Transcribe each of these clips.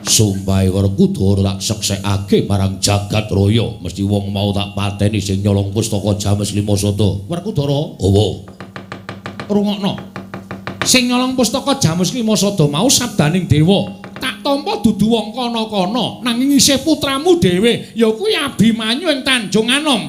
Sumpahe Werkudara tak seksekake marang jagat raya, mesti wong mau tak pateni sing nyolong pustaka James Lima Sada. Werkudara, owo. Rungokno. Sing nyolong pustaka James Lima Sada mau sabdaning dewa. Tak tampa dudu wong kono-kono, nanging isih putramu dhewe, ya kuwi Abimanyu ing Tanjung Anom.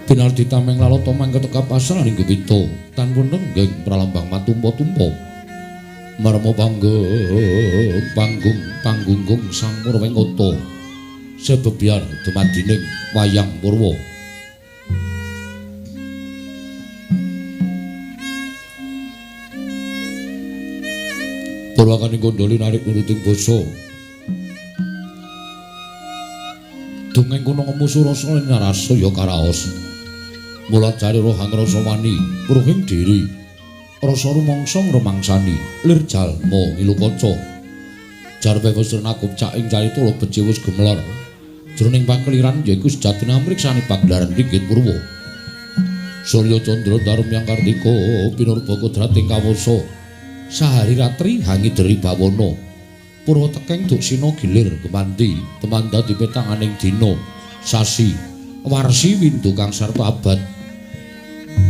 Pinardi tameng lalata mangketeka pasraning gepita tanpa nenggeng pralambang matumpa-tumpa marma panggung panggung panggunggung sang Purwengata sebebyar dumadining wayang purwa. Purwakaning kandhali narik nuruting basa dongeng kono ngemu surasa lan rasa ya karaos. Mula jare rohang rasa wani ruhing diri rasa rumangsa ngrumangsani lir jalma ngilu kaca jarpe wis nakup caking carita lebet wis gemelar jroning pakeliran yaiku sejatine amriksani pagelaran ringgit purwa. Surya Candra Darum Yang Kartika pinurba kodrating kawasa sahari ratri hangideri bawana purwa tekeng duksina gilir gemanti teman dadi petanganing dina sasi warsi windu kang sarta abad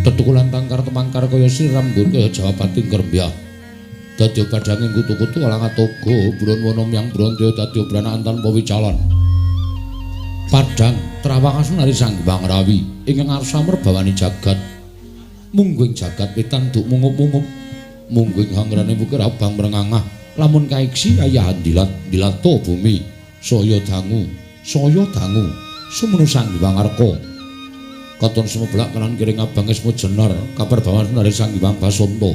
tetukulan tangkar temangkar kaya siram nggon kaya jawabating kermbyah dadi badhanging kutu-kutu alang atoga buron wana myang brontya dadi branakan tanpa wicalan padhang trawang asunari Sang Hyang Rawi ingkang ngarsa merbawani jagat mungguing jagat wetan duk mungup-mungup mungguing hangrane bukir abang mrengangah lamun kaiksi ayahan dilat dilato bumi saya dangu sumenu Sang Hyang Arka katon sumeblak kanan kiri ngabang esmu jenar kabar bawan dari Sang Hyang Basanta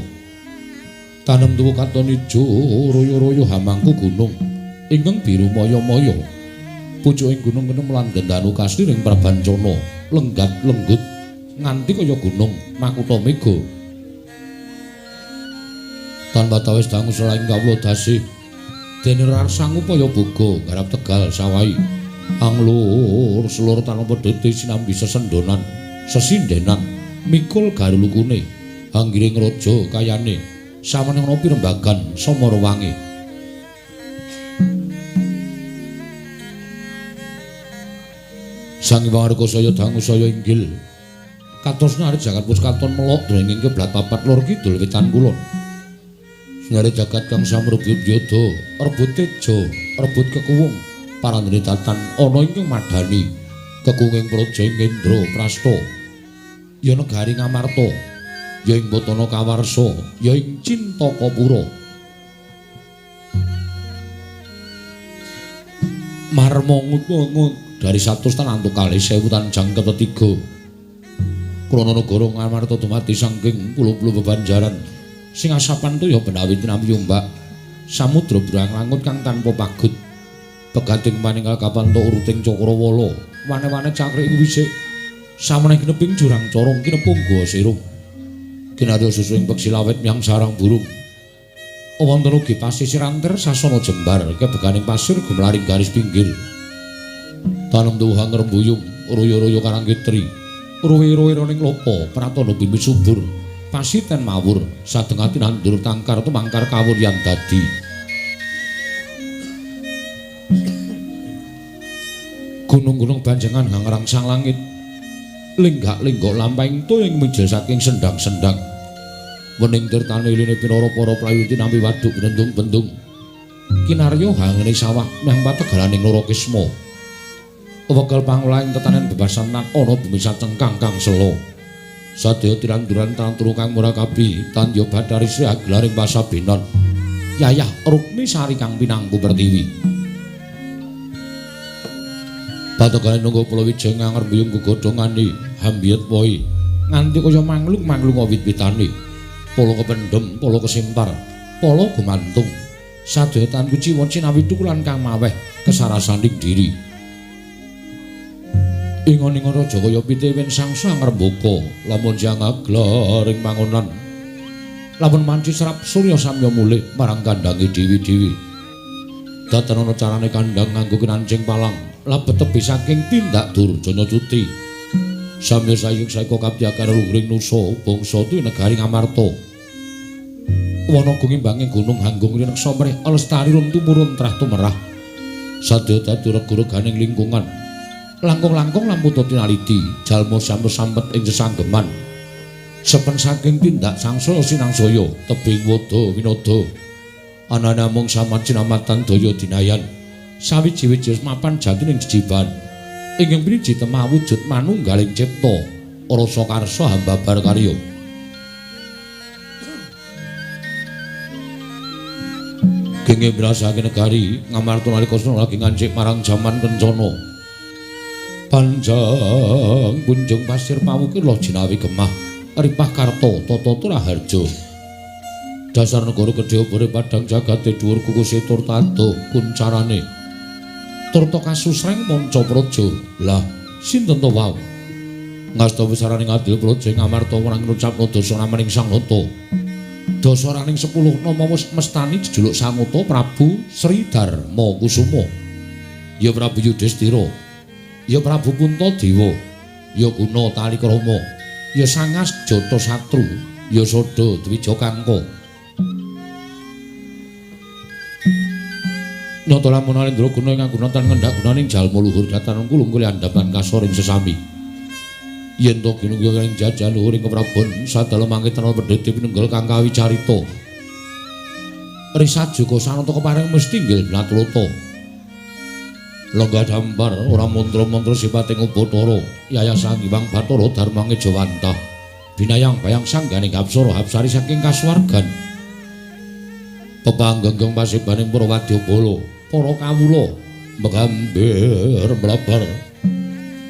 tanem tuwa katon ijo royo-royo hamangku gunung ingkang biru maya-maya pucuking gunung kenem lan gendanu kasliring prabancana lenggat lenggut nganti kaya gunung makutha mega tanpa tawis dangu selaing kawula dasih dene rarsang upaya boga garap tegal sawahi anglur selur tanpa pedhete sinambi sesendonan sesindenan mikul garulukune anggiring raja kayane samene ana pirembagan samarawange. Sang Hyang Arka saya dangu saya inggil katos nari jagat puskaton melok drenging kiblat papat lor kidul wetan kulon sinari jagat kang samrubut yada rebut teja rebut kekuwung parandene tatan ana ingkang madani kekunging praja ing Indra Prasta ya negari Ngamarta ya ing Batana Kawarsa ya ing Cintakapura marma ngutungu dari 100 tan antuk kalih sewu tan jangkep tetiga krana negara Ngamarta dumadi saking pulo-pulo bebanjaran sing asapan toya benawi tinampi ombak samudra brang langut kang tanpa pagut pegating maninggal kapan to uruting cakrawala wane-wane cakrik ing wisik sameneh kineping jurang corong kinepung goa sirung kinarya susu ing peksi lawet myang sarang burung wonten ugi pasisir anter sasana jembar kebeganing pasir gumlaring garis pinggir tanem tuwuhan rembuyung royo-royo karang kitri ruwe-ruwe ning lopo pratana bimi subur pasiten mawur sadengati nandur tangkar tumangkar kawuryan dadi. Gunung-gunung banjengan hangrangsang langit lenggak-lenggok lampahing toya ing mijil saking sendang-sendang wening tirtane iline pinara para prayuti nampi waduk bendung-bendung kinarya hangene sawah nyang pategalaning Narakisma wekel pangulahing tetanen bebasan lan ana bumi sacengkang kang sela sadaya tiranduran tantru kang murakabi tandya bathari Sri agelaring pasabenan yayah Rukmi Sari kang pinangku pertiwi. Pategane nunggu Pulawijaya ngangrembuyung gegodhongane hambiyet wohe nganti kaya manglung-manglung wit-witane pala kependhem, pala kesimpar, pala gumantung sadaya tan kuciwa cinawi tukulan kang maweh kesarasaning diri. Ingon-ingon raja kaya pite wen sangsa ngrembaka, lamun siang aglar ing mangonan. Lamun manci serap surya samya mulih marang kandange dewi-dewi. Datan ana carane kandhang nganggo kinancing palang, labet tebih saking tindak durjana cuti. Samya sayuk saeka kabyakan luhuring nusa bangsa tuwi negari Ngamarta. Wana gungimbange gunung hanggung rineksa mrih lestari run tumurun trah tumerah. Sadya dadi regu-reganing lingkungan. Langkung-langkung lampu tinaliti, jalma sampet-sampet ing sesanggeman. Sepen saking tindak sangsaya sinangsaya, tebing wada winada. Anane namung saman cinamatan daya dinayan. Sawiji-wiji mapan jatining jejiban. Ingkang piniji temah wujud manunggaling cipta, rasa karsa hambabar karya. Genge brasake negari Ngamarta nalika lagi ngancik marang jaman kencana. Panjang kunjung pasir pawukir loh jinawi gemah ripah karta tata turaharja. Dasar negara gedhe obore padang jagate dhuwur kukuse tur tado kuncarane. Turta kasusreng manca praja. Lah sinten to wau? Ngasta wisarane ngadil praja Ngamarta marang ngucapna dasa namaning Sang Nata. Dasa raning 10 nama wis mestani jejuluk Sanata Prabu Sri Darma Kusuma. Ya Prabu Yudhistira, ya Prabu Puntadewa, ya Guna Talikrama, ya Sangas Jatasatru, ya Sada Dwija Kangka. Nyata lamun Alendra guna ing agunatan ngendhak gunaning jalma luhur datan kulung kuli andhapan kasor ing sesami. Yen to ginungya ing jajah luhur ing keprabon sadalem mangke tanpa pedhete pinenggel kang kawicarita. Risajuka sanata kepareng mesti nggil blatulata. Lenggah dampar ora mantra-mantra sipate Upacara, Yayasan Hyang Bathara Dharma Ngejawantah. Binayang bayang sangganing hapsara hapsari saking kasuwargan. Pepanggenggeng pasibaning para wadyabala, para kawula megambir mlabar.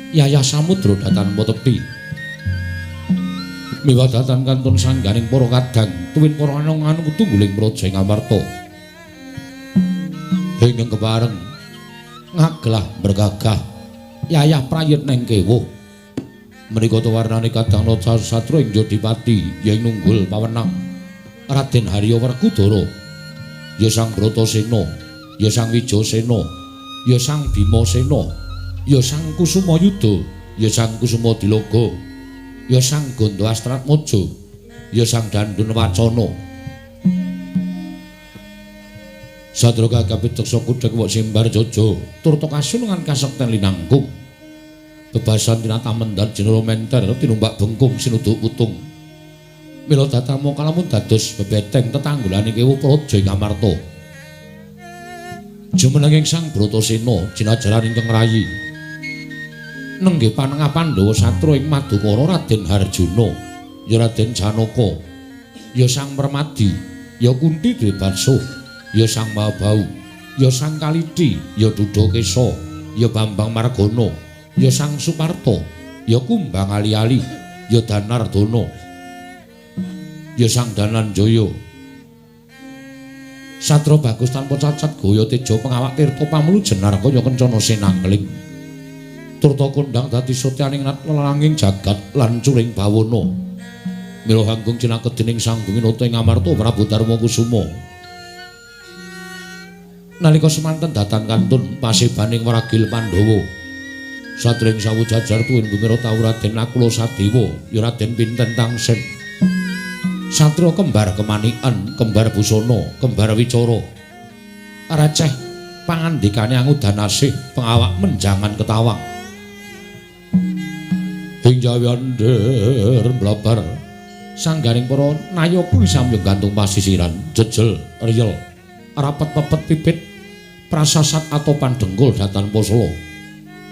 Yayah samudra datan tepi. Miwah datan kantun sangganing para kadang tuwin para anong-anong tungguling praja ing Amarta. Ingkang kepareng ngaglah bergagah yayah prayit neng kewuh. Menika to warnane kadang raja satru ing Jodipati ya ing nunggul pawenang Raden Harya Werkudara, ya Sang Bratasena, ya Sang Wijasena, ya Sang Bimasena, ya Sang Kusumayuda, ya Sang Kusumadilaga, ya Sang Ganda Astratmaja, ya Sang Dandun Wacana. Sadra gagah pideksa kudhek wak simbar jaja turta kasulungan kasekten linangkung. Bebasan tinatamendan jenara menter tinumbak bengkung sinuduk putung. Mila datamo kalamun dados bebeteng tetanggulane kewu praja ing Amarta. Jumenenging Sang Bratasena jinajaran ingkang rayi. Nenggih panengah Pandhawa satra ing Madukara Raden Harjuna, ya Raden Janaka, ya Sang Permadi, ya Kunti Dwibasuh, ya Sang Mahabau, ya Sang Kaliti, ya Dudakesa, ya Bambang Margana, ya Sang Suparta, ya Kumbang Ali-ali, ya Danardana, ya Sang Dananjaya. Satra bagus tanpa cacat gaya teja pengawak tirta pamulu jenar kaya kencana sinangling. Turta kondhang dadi satyaning lelanging jagat lan curing bawana. Mila hanggung cinaked dening Sang Guminata ing Amarta Prabu Darma Kusuma. Nalika semanten datan kantun pasebaning wragil Pandhawa. Sadring sawu jajar tuwin bumira tau Raden Nakula Sadewa, ya Raden Pinten Tangsen. Satria kembar kemanikan, kembar busana, kembar wicara. Receh pangandikane angudan asih, pengawak menjangan ketawang. Ing jawi andher mblabar sanggaring para nayaka samya gantung pasisiran, jejel, riyel, rapet pepet pipit, prasasat atopan dengkul datan posla.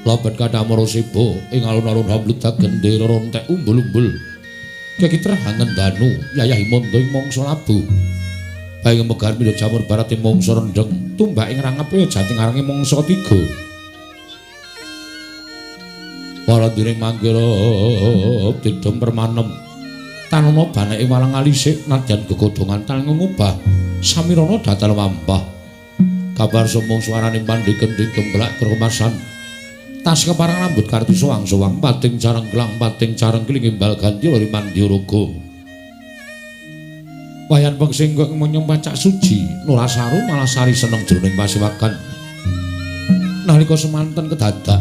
Labet kadamara seba ing alun-alun hambludak gendera rontek umbul-umbul. Kekitra hangendanu yayah himanda ing mangsa labu. Baing megar mindha jamur barat ing mangsa rendheng, tumbak ing rangep jati ngarange mangsa tiga. Para diring mangkira didhem permanem. Tanana baneke walang alisik nadyan gegodhongan tan ngubah samirana datal wampah. Kabar sumung suarane pandhe gendhing gemblak kremasan. Tas keparang rambut kartu sowang-sowang pating careng gelang pating careng keling imbal ganti lori mandiroga. Wayan pengsing menyung pacak suji Nurasaru malah sari seneng jroning pasiwagan. Nalika semanten kedadak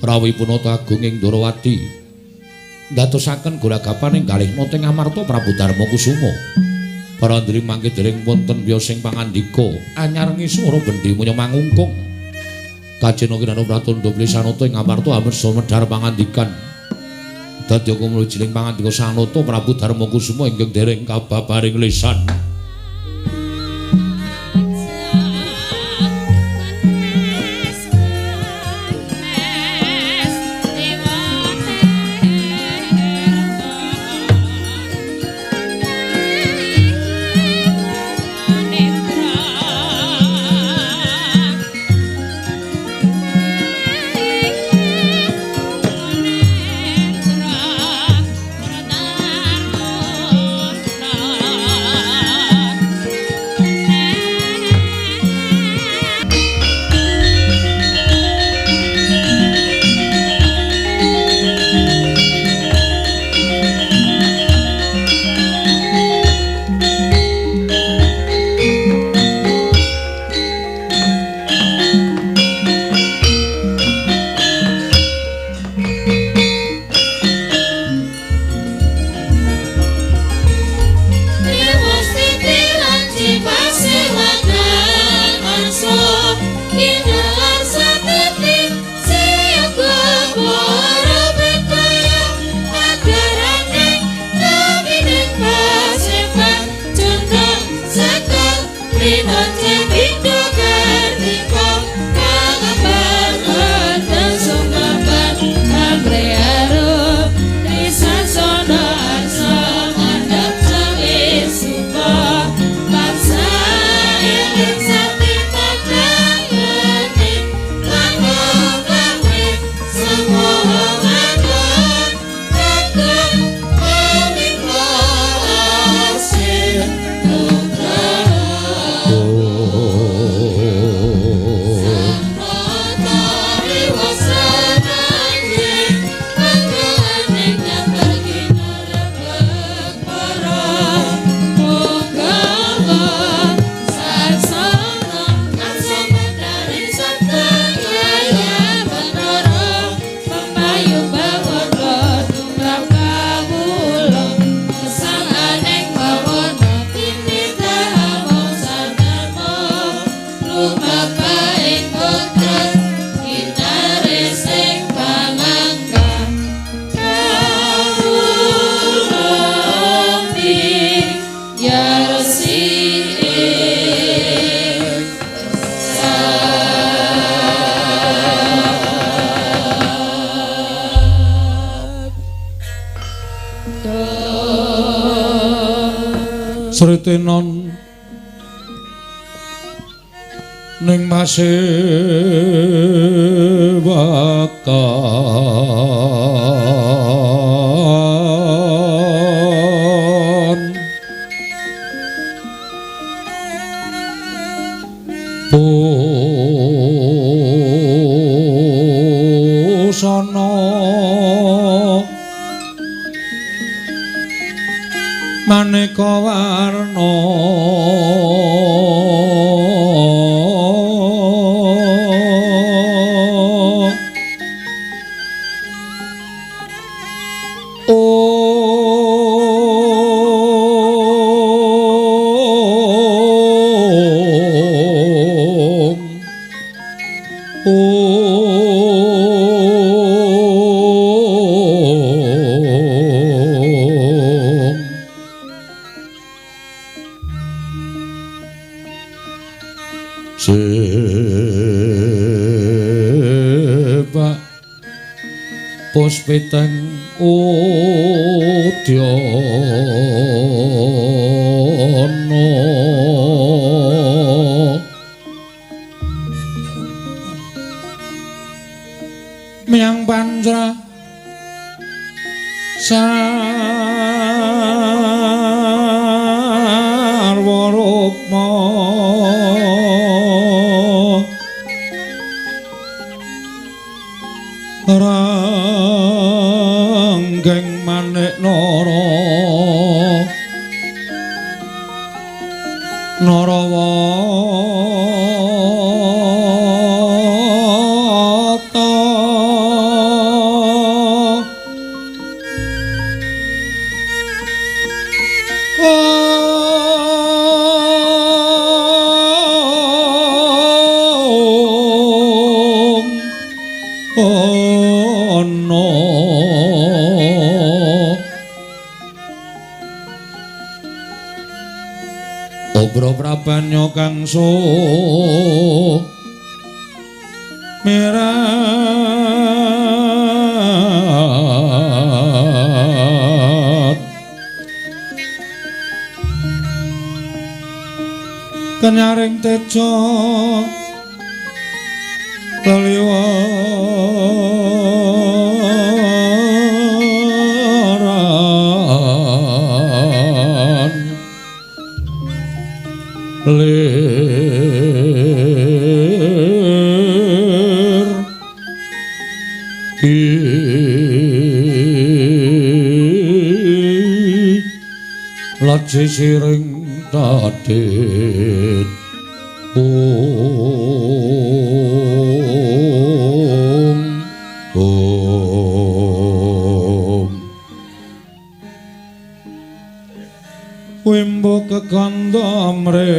rawuhipun Nata Agung ing Ndorowati ndadosaken goragapan ing galih nata ing Amarta Prabu Darma Kusuma. Para ndri mangke dereng wonten wiyosing pangandika anyarengi swara bendi munya mangungkung. Kajena kinanu pratandha Plesanata ing Amarta amersa medhar pangandikan. Dadya kumul jiling pangandika Sanata Prabu Darma Kusuma ingkang dereng kababaring lisan. Sritenon ning masewakan busana maneka warna Sebab puspiteng udyana miang panjra sarwa rukma Ringgeng manik nara narawata ana Obro prabanya kang so merat kenyaring teja leliwaran lir laji siring tadit om om wimbo kekandha mre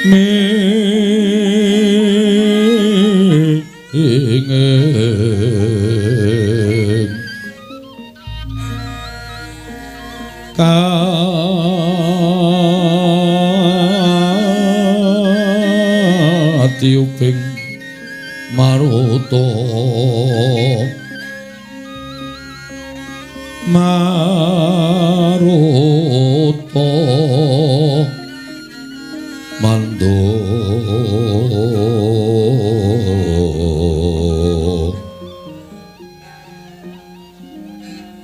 mingin katiuping maruta maruta mando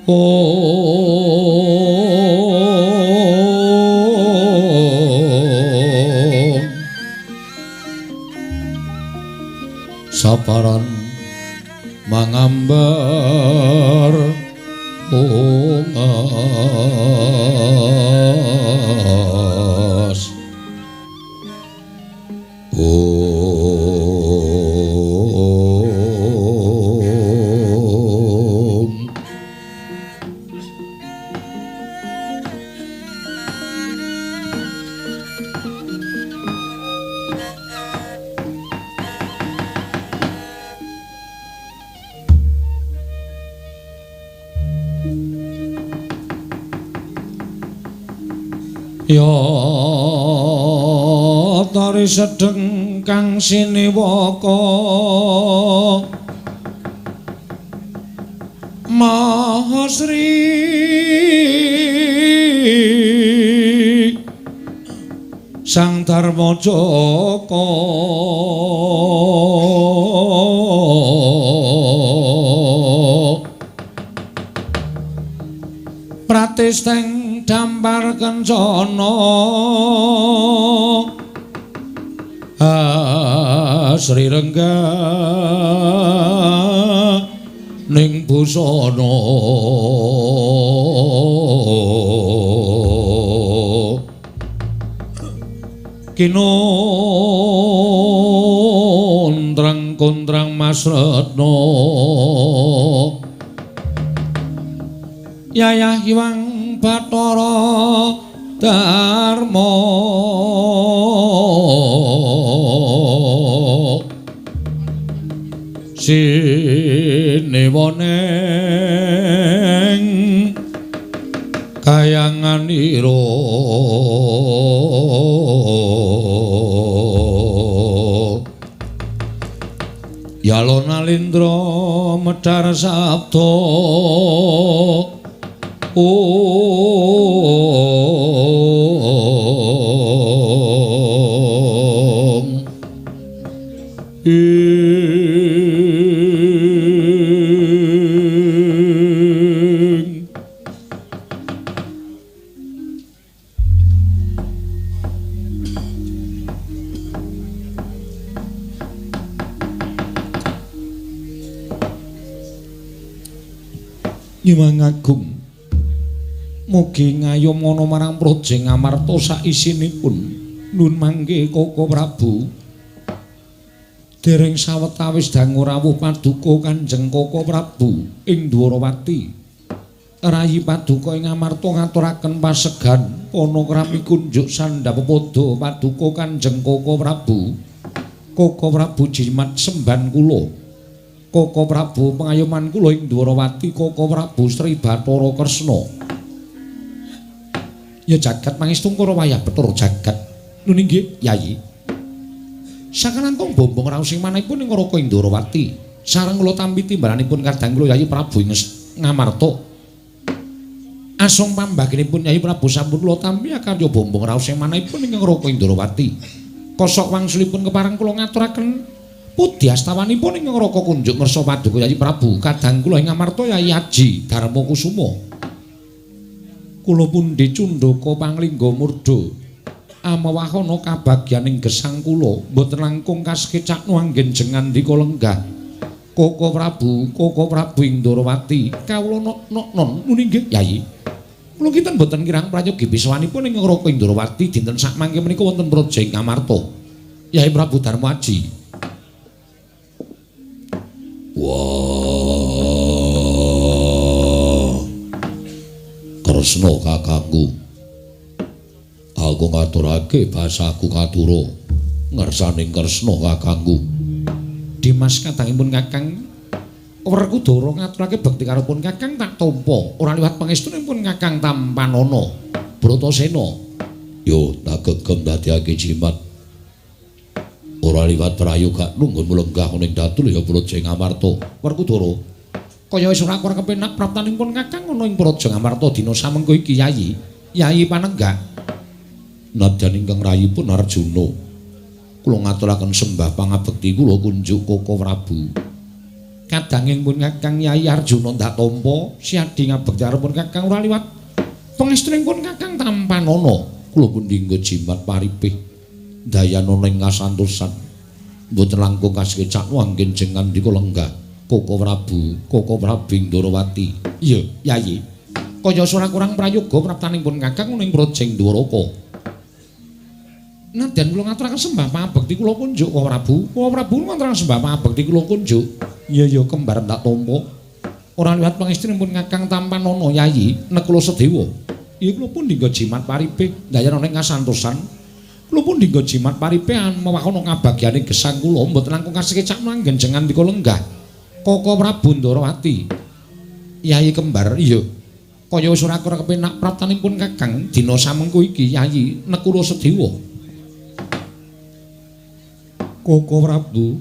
om saparan mangambar ungas om ya tari sedeng kang siniwaka Maha Sri Sang Dharma Jaka pratisteng dampar kencana Sri Rengga ning busana kinontrang kontrang Mas Retno Yayah Hyang Bathara Dharma sinewaneng kayanganira Yalona lindra medhar sabda Om Ing Nyuwun Agung mugi ngayomana marang Praja Ngamarta saisinipun. Nun mangke Koko Prabu. Dereng sawetawis dangu rawuh paduka Kanjeng Koko Prabu ing Dwarawati. Rayi paduka ing Ngamarta ngaturaken pasegan panakrami kunjuk sandhap pepada paduka Kanjeng Koko Prabu. Koko Prabu jimat semban kula. Koko Prabu pengayoman kula ing Dwarawati. Koko Prabu Sri Bathara Kresna. Ya jagat pangestu Kara wayah Bathara jagat. Nun inggih Yayi. Sakalangkung bombong raos ing manahipun ing Raka ing Dwarawati. Sareng kula tampi timbalanipun kadang kula Yayi Prabu ing Ngamarta. Asung pambaginipun Yayi Prabu sampun kula tampi akarya bombong raos ing manahipun ing Raka ing Dwarawati. Kosok wangsulipun kepareng kula ngaturaken pudhi astawanipun ing Raka kunjuk ngersa paduka Yayi Prabu kadang kula ing Ngamarta Yayi Aji Darma Kusuma. Kula pundi cundhaka panglingga murda amawahana kabagyaning gesang kula mboten langkung kasekecakno anggen jengandika lenggah. Koko Prabu, Koko Prabu ing Dwarawati kawula nok-non nun inggih Yayi. Kula kinten mboten kirang prayogi biswanipun ing Raka ing Dwarawati dinten sakmangke menika wonten praja ing Ngamarta. Yayi Prabu Darma Aji. Wah. Kresna kakangku. Aku ngaturake basaku katura ngersaning Kresna kakangku. Dimas kadangipun Kakang Werkudara ngaturake bekti karopun Kakang tak tampa ora liwat pangestunipun Kakang tampanana Bratasena. Yo tak gegem dadiake jimat. Ora liwat prayoga nunggun lenggah ning datul ya Praja Ngamarta. Werkudara kaya wis ora kurang kepenak praptanipun Kakang ana ing Praja Ngamarta dina samengko iki Yayi. Yayi panenggak. Nadyan ingkang rayipun Arjuna, kula ngaturaken sembah pangabekti kula kunjuk Koko Prabu. Kadanging pun Kakang Yayi Arjuna ndak tampa siadi ngabekti arepun Kakang ora liwat pangestunipun Kakang tampanana. Kula pundi nggo jimat paripih dayanana ing kasantosan mboten langkung kasekecakno anggen jengandika lenggah Koko Prabu, Koko Prabu ing Dwarawati. Iya, Yayi. Kaya ora kurang prayoga praptanipun Kakang ana ing Praja ing Dwaraka. Nadyan kula ngaturaken sembah pangabekti kula kunjuk Koko Prabu. Koko Prabu ngaturaken sembah pangabekti kula kunjuk. Iya ya kembar ndak tampa. Ora liwat pangestunipun Kakang tampanana Yayi Nekula Sedewa. Iya kula pundi nggo jimat paripih dayanana ing kasantosan. Kula pundi nggo jimat paripih mewahana kabagyane gesang kula mboten langkung kasekecakno anggen jengandika lenggah. Koko Prabu Ndorowati. Yayi kembar iya. Kaya wis ora kurang kepenak praptanipun Kakang dina samengko iki Yayi Nekula Sedewa. Koko Prabu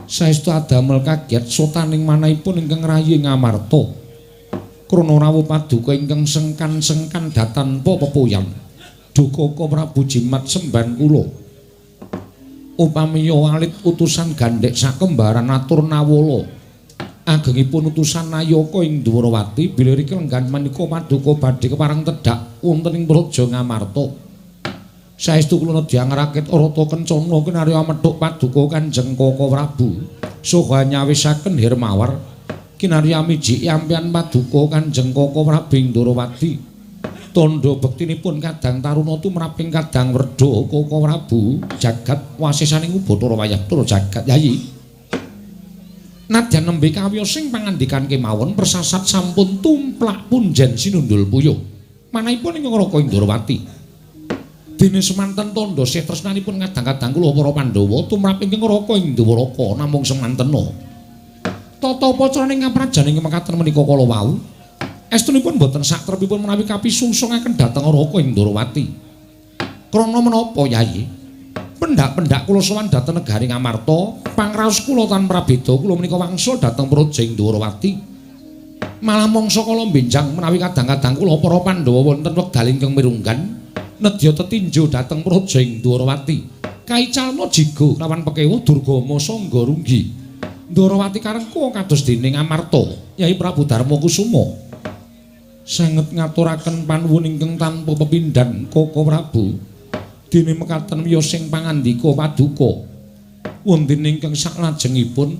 saestu adamel kaget sotaning manahipun ingkang rayi Ngamarta. Krana rawuh paduka ingkang sengkan-sengkan datanpa pepoyan. Duh Koko Prabu jimat semban kula. Upamiya alit utusan gandhek sakembaran atur nawala. Agengipun utusan Nayaka ing Dwarawati bilih riki lenggan menika paduka badhe kepareng tedhak wonten ing Praja Ngamarta. Saestu kula nedya ngrakit rata kencana kinarya methuk paduka Kanjeng Koko Prabu saha nyawisaken Hermawar kinarya mijiki ampian paduka Kanjeng Koko Prabu ing Dwarawati. Tandha bektinipun kadang taruna tumraping kadang werda Koko Prabu jagat wasisaning Bathara wayah Bathara jagat Yayi. Nadyan nembe kawiyosing pangandikan kemawon persasat sampun tumplak punjen sinundul puyuh. Manahipun ing Raka ing Dwarawati. Dene semanten tandha sih tresnanipun kadang-kadang kula para Pandhawa tumrap ingkang Raka ing Dwaraka namung semantena. Tata upacarane ngaprajaning mekaten menika kala wau. Estunipun boten satrepipun menawi kapisungsungaken dhateng Raka ing Dwarawati. Krana menapa Yayi? Pendak-pendak kula sowan dhateng negari Ngamarta, pangraos kula tan prabeda kula menika wangsul dhateng Praja ing Dwarawati. Malah mangsa kala benjang menawi kadang-kadang kula para Pandhawa wonten wekdal ingkang mirunggan nedya tetinju dhateng Praja ing Dwarawati. Kaicalna jiga lawan pekewuh Durgama Sangga Runggi. Dwarawati karengku kados dening Amarta, Yai Prabu Darma Kusuma. Sanget ngaturaken panuwun ingkang tanpa pepindhan Koko Prabu. Dene mekaten wiyosing pangandika paduka. Wonten ingkang saklajengipun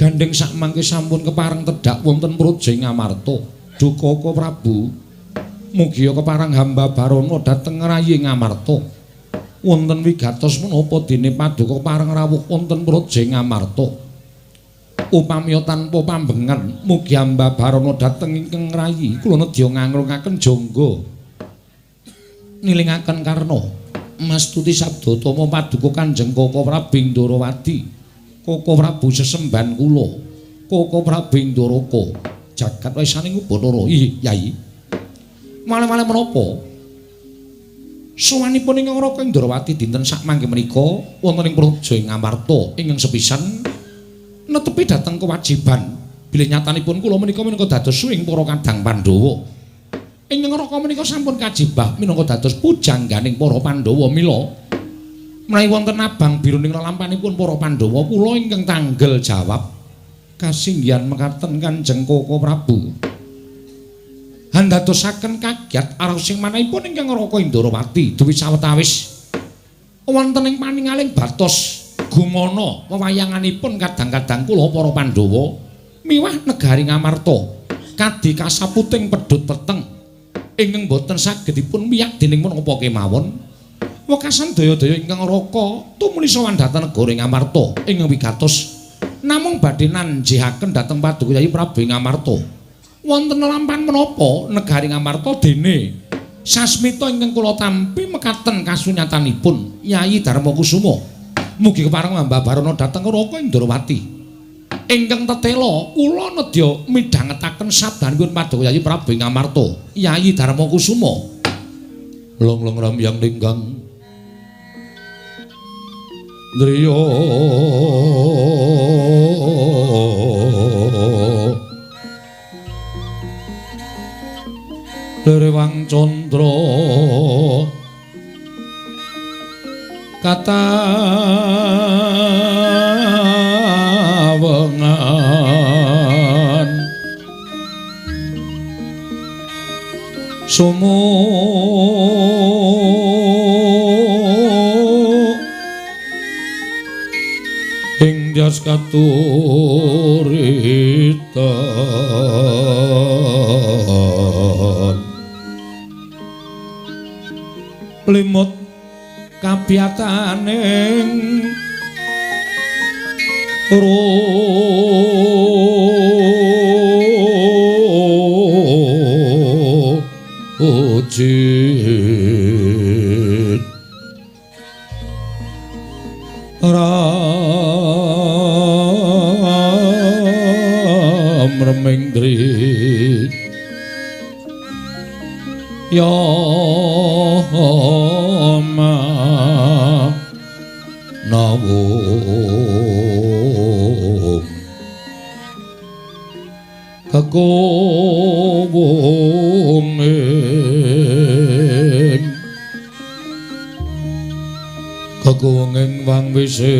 Gandheng sakmangke sampun kepareng tedhak wonten Praja Ngamarta. Duh Koko Prabu, mugia kepareng hamba Barana dhateng rayi Ngamarta. Wonten wigatos menapa dene paduka kepareng rawuh wonten Praja Ngamarta. Upamiya tanpa pambengan, mugi hamba Barana dhateng ingkang rayi kula nedya ngangrungaken jangga. Nilingaken karna mastuti sabda tama paduka Kanjeng Koko Prabu Ndorowati. Koko Prabu sesembahan kula, Koko Prabu Ndaraka, jagat wesaning Ubathara. Ih, Yai. Malih-malih menapa? Sowanipun ingkang Raka Ndrawati dinten sakmangke menika wonten ing Praja Ngamarta ingkang sepisan netepi dhateng kewajiban bilih nyatanipun kula menika minangka dados suwing para kadang Pandhawa. Ingkang Raka menika sampun kajibah minangka dados pujangganing para Pandhawa mila menawi wonten abang biru ning lelampanipun para Pandhawa kula ingkang tanggel jawab kasinggihan mekaten Kanjeng Koko Prabu. Handadosaken kagiat araos sing manahipun ingkang Raka Ndrawati duwi sawetawis wonten ing paningaling batos gumana wewayanganipun kadang-kadang kula para Pandhawa miwah negari Ngamarta kadi kasaputing pedhut peteng ingkang boten saged dipun wiyak dening menapa kemawon. Wekasan daya-daya ingkang Raka tumuli sowan dhateng negara Ngamarta ingkang wigatos namung badhe nanjihaken dhateng Paduka Yayi Prabu Ngamarta. Wonten lampahan menapa negari Ngamarta dene sasmita ingkang kula tampi mekaten kasunyatanipun Yayi Darma Kusuma. Mugi kepareng hamba Barana dhateng Raka Ndrawati. Ingkang tetela kula nedya midhangetaken sabdanipun Paduka Yayi Prabu Ngamarta, Yayi Darma Kusuma. Long-long ramyang linggang driya Derewang candra katawengan sumu ing jas katuritan limut kabiyataning rujit ram reming dri ya ma nawung kekowung kekowung wang wisesa.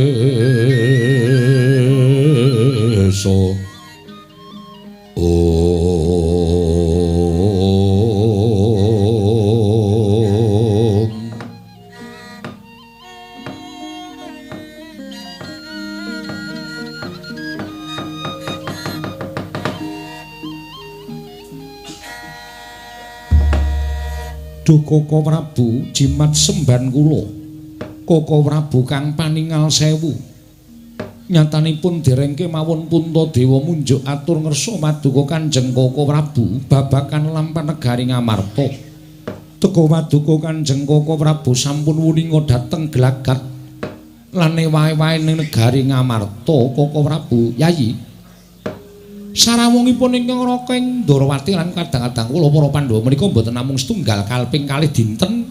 Duh Koko Prabu jimat semban kula. Koko Prabu kang paningal sewu. Nyatanipun dereng kemawon Puntadewa munjuk atur ngersa paduka Kanjeng Koko Prabu babagan lampah negari Ngamarta. Teka paduka Kanjeng Koko Prabu sampun wuninga dhateng gelagat lan ewahe-ewahe ning negari Ngamarta. Koko Prabu Yayi sarawungipun ingkang Raka Ndrawati lan kadang-kadang kula para Pandhawa menika mboten namung setunggal kalping kalih dinten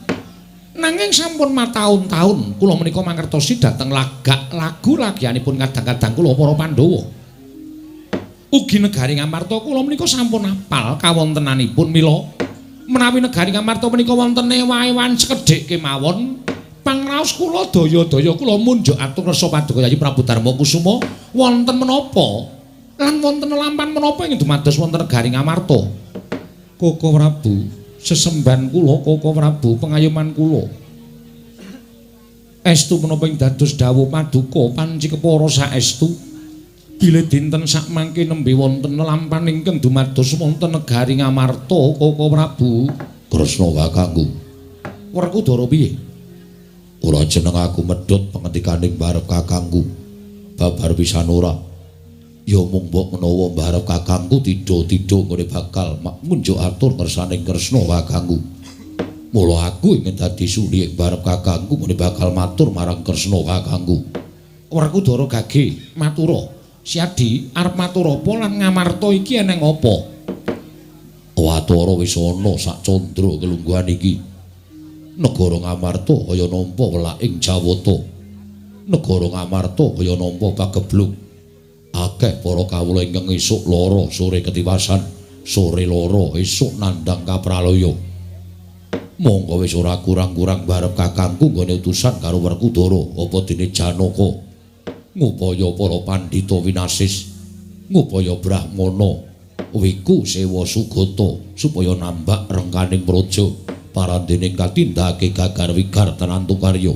nanging sampun mataun-taun kula menika mangertosi dhateng lagak lagu lagianipun kadang-kadang kula para Pandhawa. Ugi negari Ngamarta kula menika sampun apal kawontenanipun mila menawi negari Ngamarta menika wonten ewa-ewan sekedhik kemawon pangraos kula daya-daya kula munjuk atur rasa paduka Yayi Prabu Darma Kusuma wonten menapa lan wonten lampahan menapa ing dumados wonten negari Ngamarta. Koko Prabu sesembahan kula, Koko Prabu pengayoman kula. Estu menapa ing dados dawuh paduka panci kepara saestu. Bilih dinten sakmangke nembe wonten lelampan ingkang dumados wonten negari Ngamarta, Koko Prabu. Kresna kakangku. Werkudara piye? Ora jeneng aku medhot pangendikaning barep kakangku. Babar pisan ora. Ya mung mbok menawa barep kakangku tidha-tidha nggone bakal munjuk atur ngersaning Kresna kakangku. Mula aku ingin dadi suli ing barep kakangku nggone bakal matur marang Kresna kakangku. Werkudara gage matura. Siadi arep matur apa lan Ngamarta iki eneng apa? Watara wis ana sak candra kelungguhan iki. Negara Ngamarta kaya nampa welaking Jawata. Negara Ngamarta kaya nampa pageblug. Akeh para kawula ingkang esuk lara sore ketiwasan, sore lara esuk nandhang kapralaya. Monggo wis ora kurang-kurang barep kakangku nggone utusan karo Werkudara apa dene Janaka. Ngupaya para pandhita winasis, ngupaya brahmana wiku sewa sugata supaya nambak rengkaning praja parandene katindakake gagar wigar tenantu karya.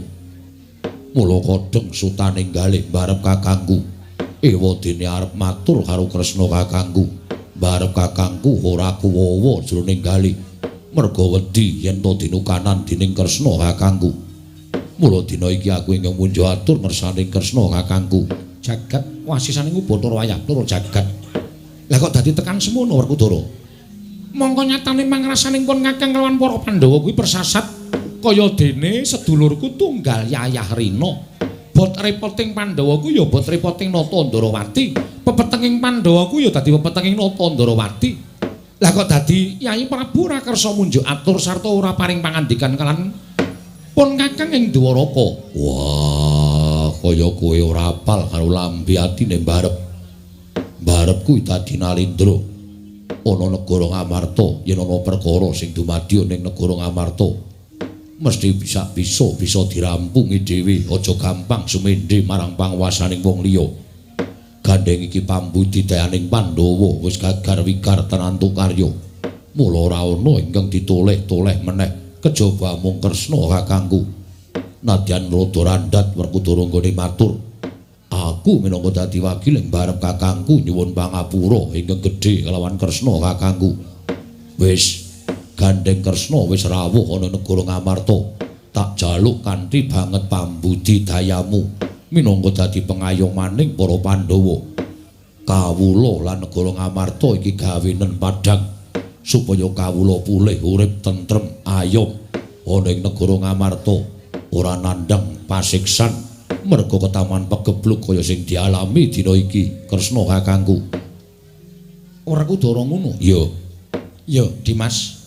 Mula kodheng sutaning galih barep kakangku, ewa dene arep matur karo Kresna kakangku. Barep kakangku ora kuwawa jroning galih merga wedi yen to dinukanan dening Kresna kakangku. Mula dina iki aku ingkang munjuk atur ngersaning Kresna kakangku. Jagat wasisaning Bathara wayah Bathara jagat. Lah kok dadi tekan semono Werkudara? Mongko nyatane mangrasaning pun kakang kelawan para Pandhawa kuwi persasat kaya dene sedulurku tunggal Yayah Rina. Bot repoting Pandhawa ku ya bot repoting Nata Ndarawati. Pepetenging Pandhawa ku ya dadi pepetenging Nata Ndarawati. Lah kok dadi Yayi Prabu ora kersa munjuk atur sarta ora paring pangandikan kalan pun kakang ing Dwaraka. Wah, kaya kowe ora apal karo lambe atine mbarep. Mbarep kuwi dadi Nalindra. Ana negara Ngamarta, yen ana perkara sing dumadi ning negara Ngamarta, mesti bisa dirampungi dhewe, aja gampang sumendhe marang panguwasaning wong liya. Gandheng iki pambudidayaning Pandhawa wis gagar wigar tenantu karya. Mula ora ana ingkang ditoleh-toleh meneh. Kejaba mung Kresna kakangku. Nadyan rada randhat Werkudara nggone matur. Aku minangka dadi wakil ing barep kakangku nyuwun pangapura ingkang gedhe kelawan Kresna kakangku. Wis gandheng Kresna wis rawuh ana negara Ngamarta. Tak jaluk kanthi banget pambudidayamu minangka dadi pengayomaning para Pandhawa. Kawula lan negara Ngamarta iki gawenen padhang supaya kawula pulih urip tentrem ayom ana ing negara Ngamarta, ora nandhang pasiksan merga ketaman pegeblug kaya sing dialami dina iki Kresna kakangku. Werkudara ngono? Iya. Ya, Dimas.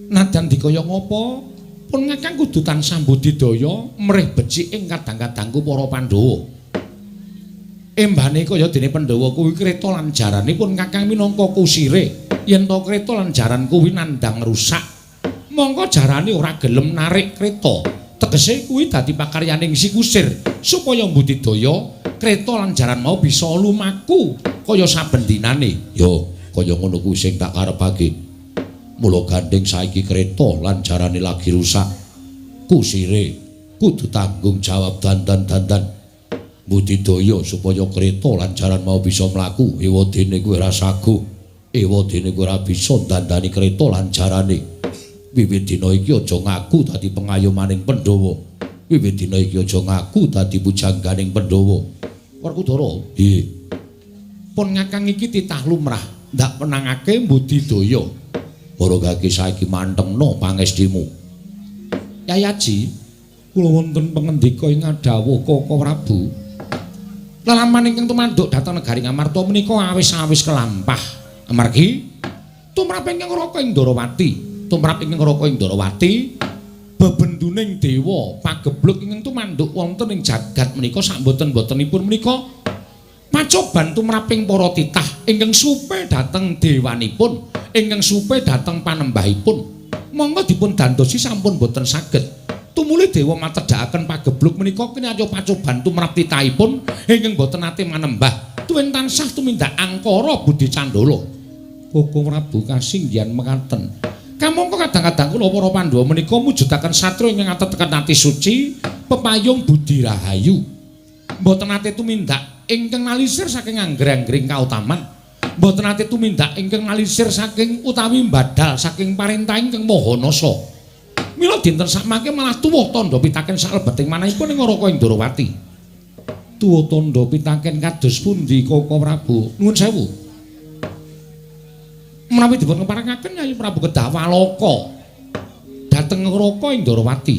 Nadyan dikaya ngapa pun kakang kudu tansah budidaya mrih becik ing kadang-kadangku para Pandhawa. Embane kaya dene Pandhawa kuwi kreta lan jarane pun kakang minangka kusire. Yen to kreta lan jaran kuwi nandhang rusak, mongko jarane ora gelem narik kreta. Tegese kuwi dadi pakaryaning si kusir supaya mbudidaya kreta lan jaran mau bisa lumaku kaya saben dinane. Ya, kaya ngono kuwi sing tak karepake. Mula gandheng saiki kreta lan jarane lagi rusak, kusire kudu tanggung jawab dandan-dandan budidaya supaya kreta lan jaran mau bisa mlaku. Ewa dene kuwi ora saguh. Ewa dene kowe ora bisa dandani kreta lan jarane. Wiwit dina iki aja ngaku dadi pengayomaning Pandhawa. Wiwit dina iki aja ngaku dadi pujangganing Pandhawa. Werkudara, nggih. Pun kakang iki titah lumrah ndak menangake budidaya. Para gage saiki mantengno pangestimu. Yayaji, kula wonten pangendika ing ngadhawuh Koko Prabu. Lelaman ingkang tumanduk dhateng negari Ngamarta menika awis-awis kelampah. Amargi tumrap ingkang Raka ing Ndarawati, tumrap ingkang Raka ing Ndarawati bebenduning dewa pageblug ingkang tumanduk wonten ing jagat menika samboten-botenipun menika pacoban tumraping para titah ingkang supe dhateng dewanipun, ingkang supe dhateng panembahipun. Monggo dipun dandosi sampun boten saged. Tumuli dewa matedhakaken pageblug menika kinarya pacoban tumrap titahipun ingkang boten nate manembah. Tuwin tansah tumindak angkara budi candala. Koko Prabu kasinggihan mekaten. Kamangka kadang-kadang kula para Pandhawa menika mujudaken satria ingkang atetekan ati suci, pepayung budi rahayu. Mboten nate tumindak ingkang nalisir saking angger-anggering kautaman. Mboten nate tumindak ingkang nalisir saking utawi mbadal saking parentah ingkang Maha Nasa. Mila dinten sakmangke malah tuwuh tandha pitaken saklebeting manahipun ing Raka Indrawati. Tuwuh tandha pitaken kados pundi Koko Prabu? Nuwun sewu. Menawi dipun keparengaken Yayi Prabu kedah walaka dhateng Raka Indrawati.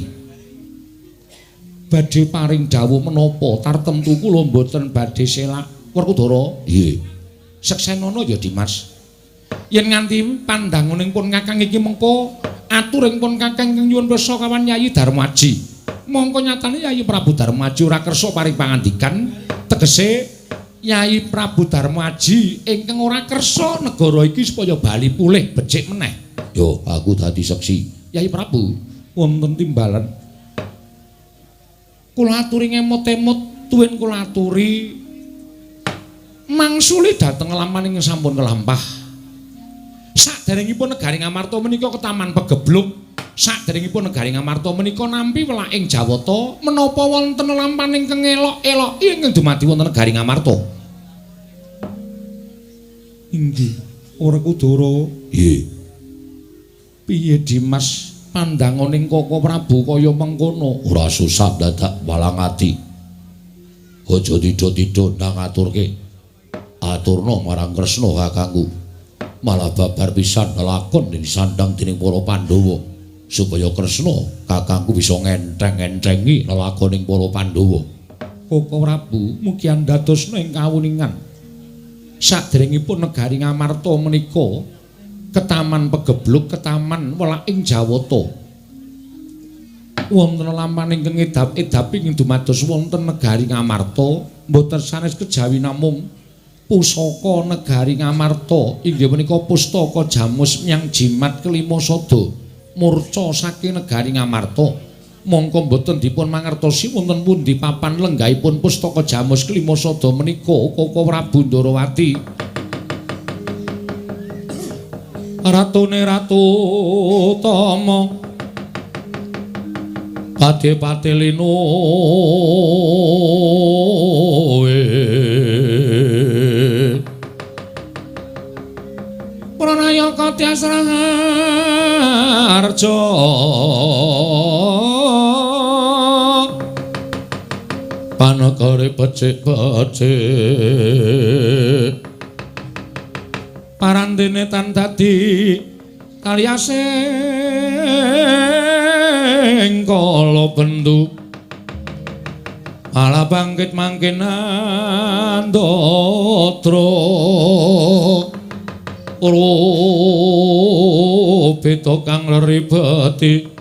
Badhe paring dawuh menapa tartemtu kula mboten badhe selak. Werkudara? Nggih. Seksenana ya Dimas. Yen nganti pandanguning pun Kakang iki mengko aturing pun Kakang ingkang nyuwun pirsa kawan Yayi Darmaji. Mongko nyatane Yayi Prabu Darmaji ora kersa paring pangandikan, tegese Yayi Prabu Darmaji ingkang ora kersa negara iki supaya bali pulih becik meneh. Yo, aku dadi seksi. Yayi Prabu wonten timbalan. Kula aturi ngemot-emot tuwin kula aturi mangsuli dhateng laman ingkang sampun kelampah. Saderengipun negari Ngamarta menika ketaman pegebluk, saderengipun negari Ngamarta menika nampi welaking Jawata, menapa wonten lampan ingkang elok-elok ingkang dumadi wonten negari Ngamarta? Inggih, Werkudara. Nggih. Piye Dimas pandanganing Koko Prabu kaya mengkono? Ora susah dadak walang ati. Aja tidho-tidho nang aturke. Aturna marang Kresna kakangku. Malah babar pisan lelakon yen disandang dening para Pandhawa supaya Kresna kakangku bisa ngentheng-enthengi lelakoning para Pandhawa. Koko Prabu mugi andadosna ing kawuningan. Saderengipun negari Ngamarta menika ketaman pegebluk, ketaman welaking Jawata. Wonten lampahan ingkang edap-edapi ing dumados wonten negari Ngamarta mboten sanes kejawi namung pusaka negari Ngamarta inggih menika pustaka Jamus Myang Jimat Kelima Sada murca saking negari Ngamarta. Mongko mboten dipun mangertosi wonten pundi papan lenggahipun pustaka Jamus Kelima Sada menika Koko Prabu Ndorowati. Ratune Ratu Tama pati-pati linu Pranayaka Tyas Raharja panegare becik-becik parandene tan dadi kaliasing kala bendu ala bangkit mangkin andatra rupita kang leribeti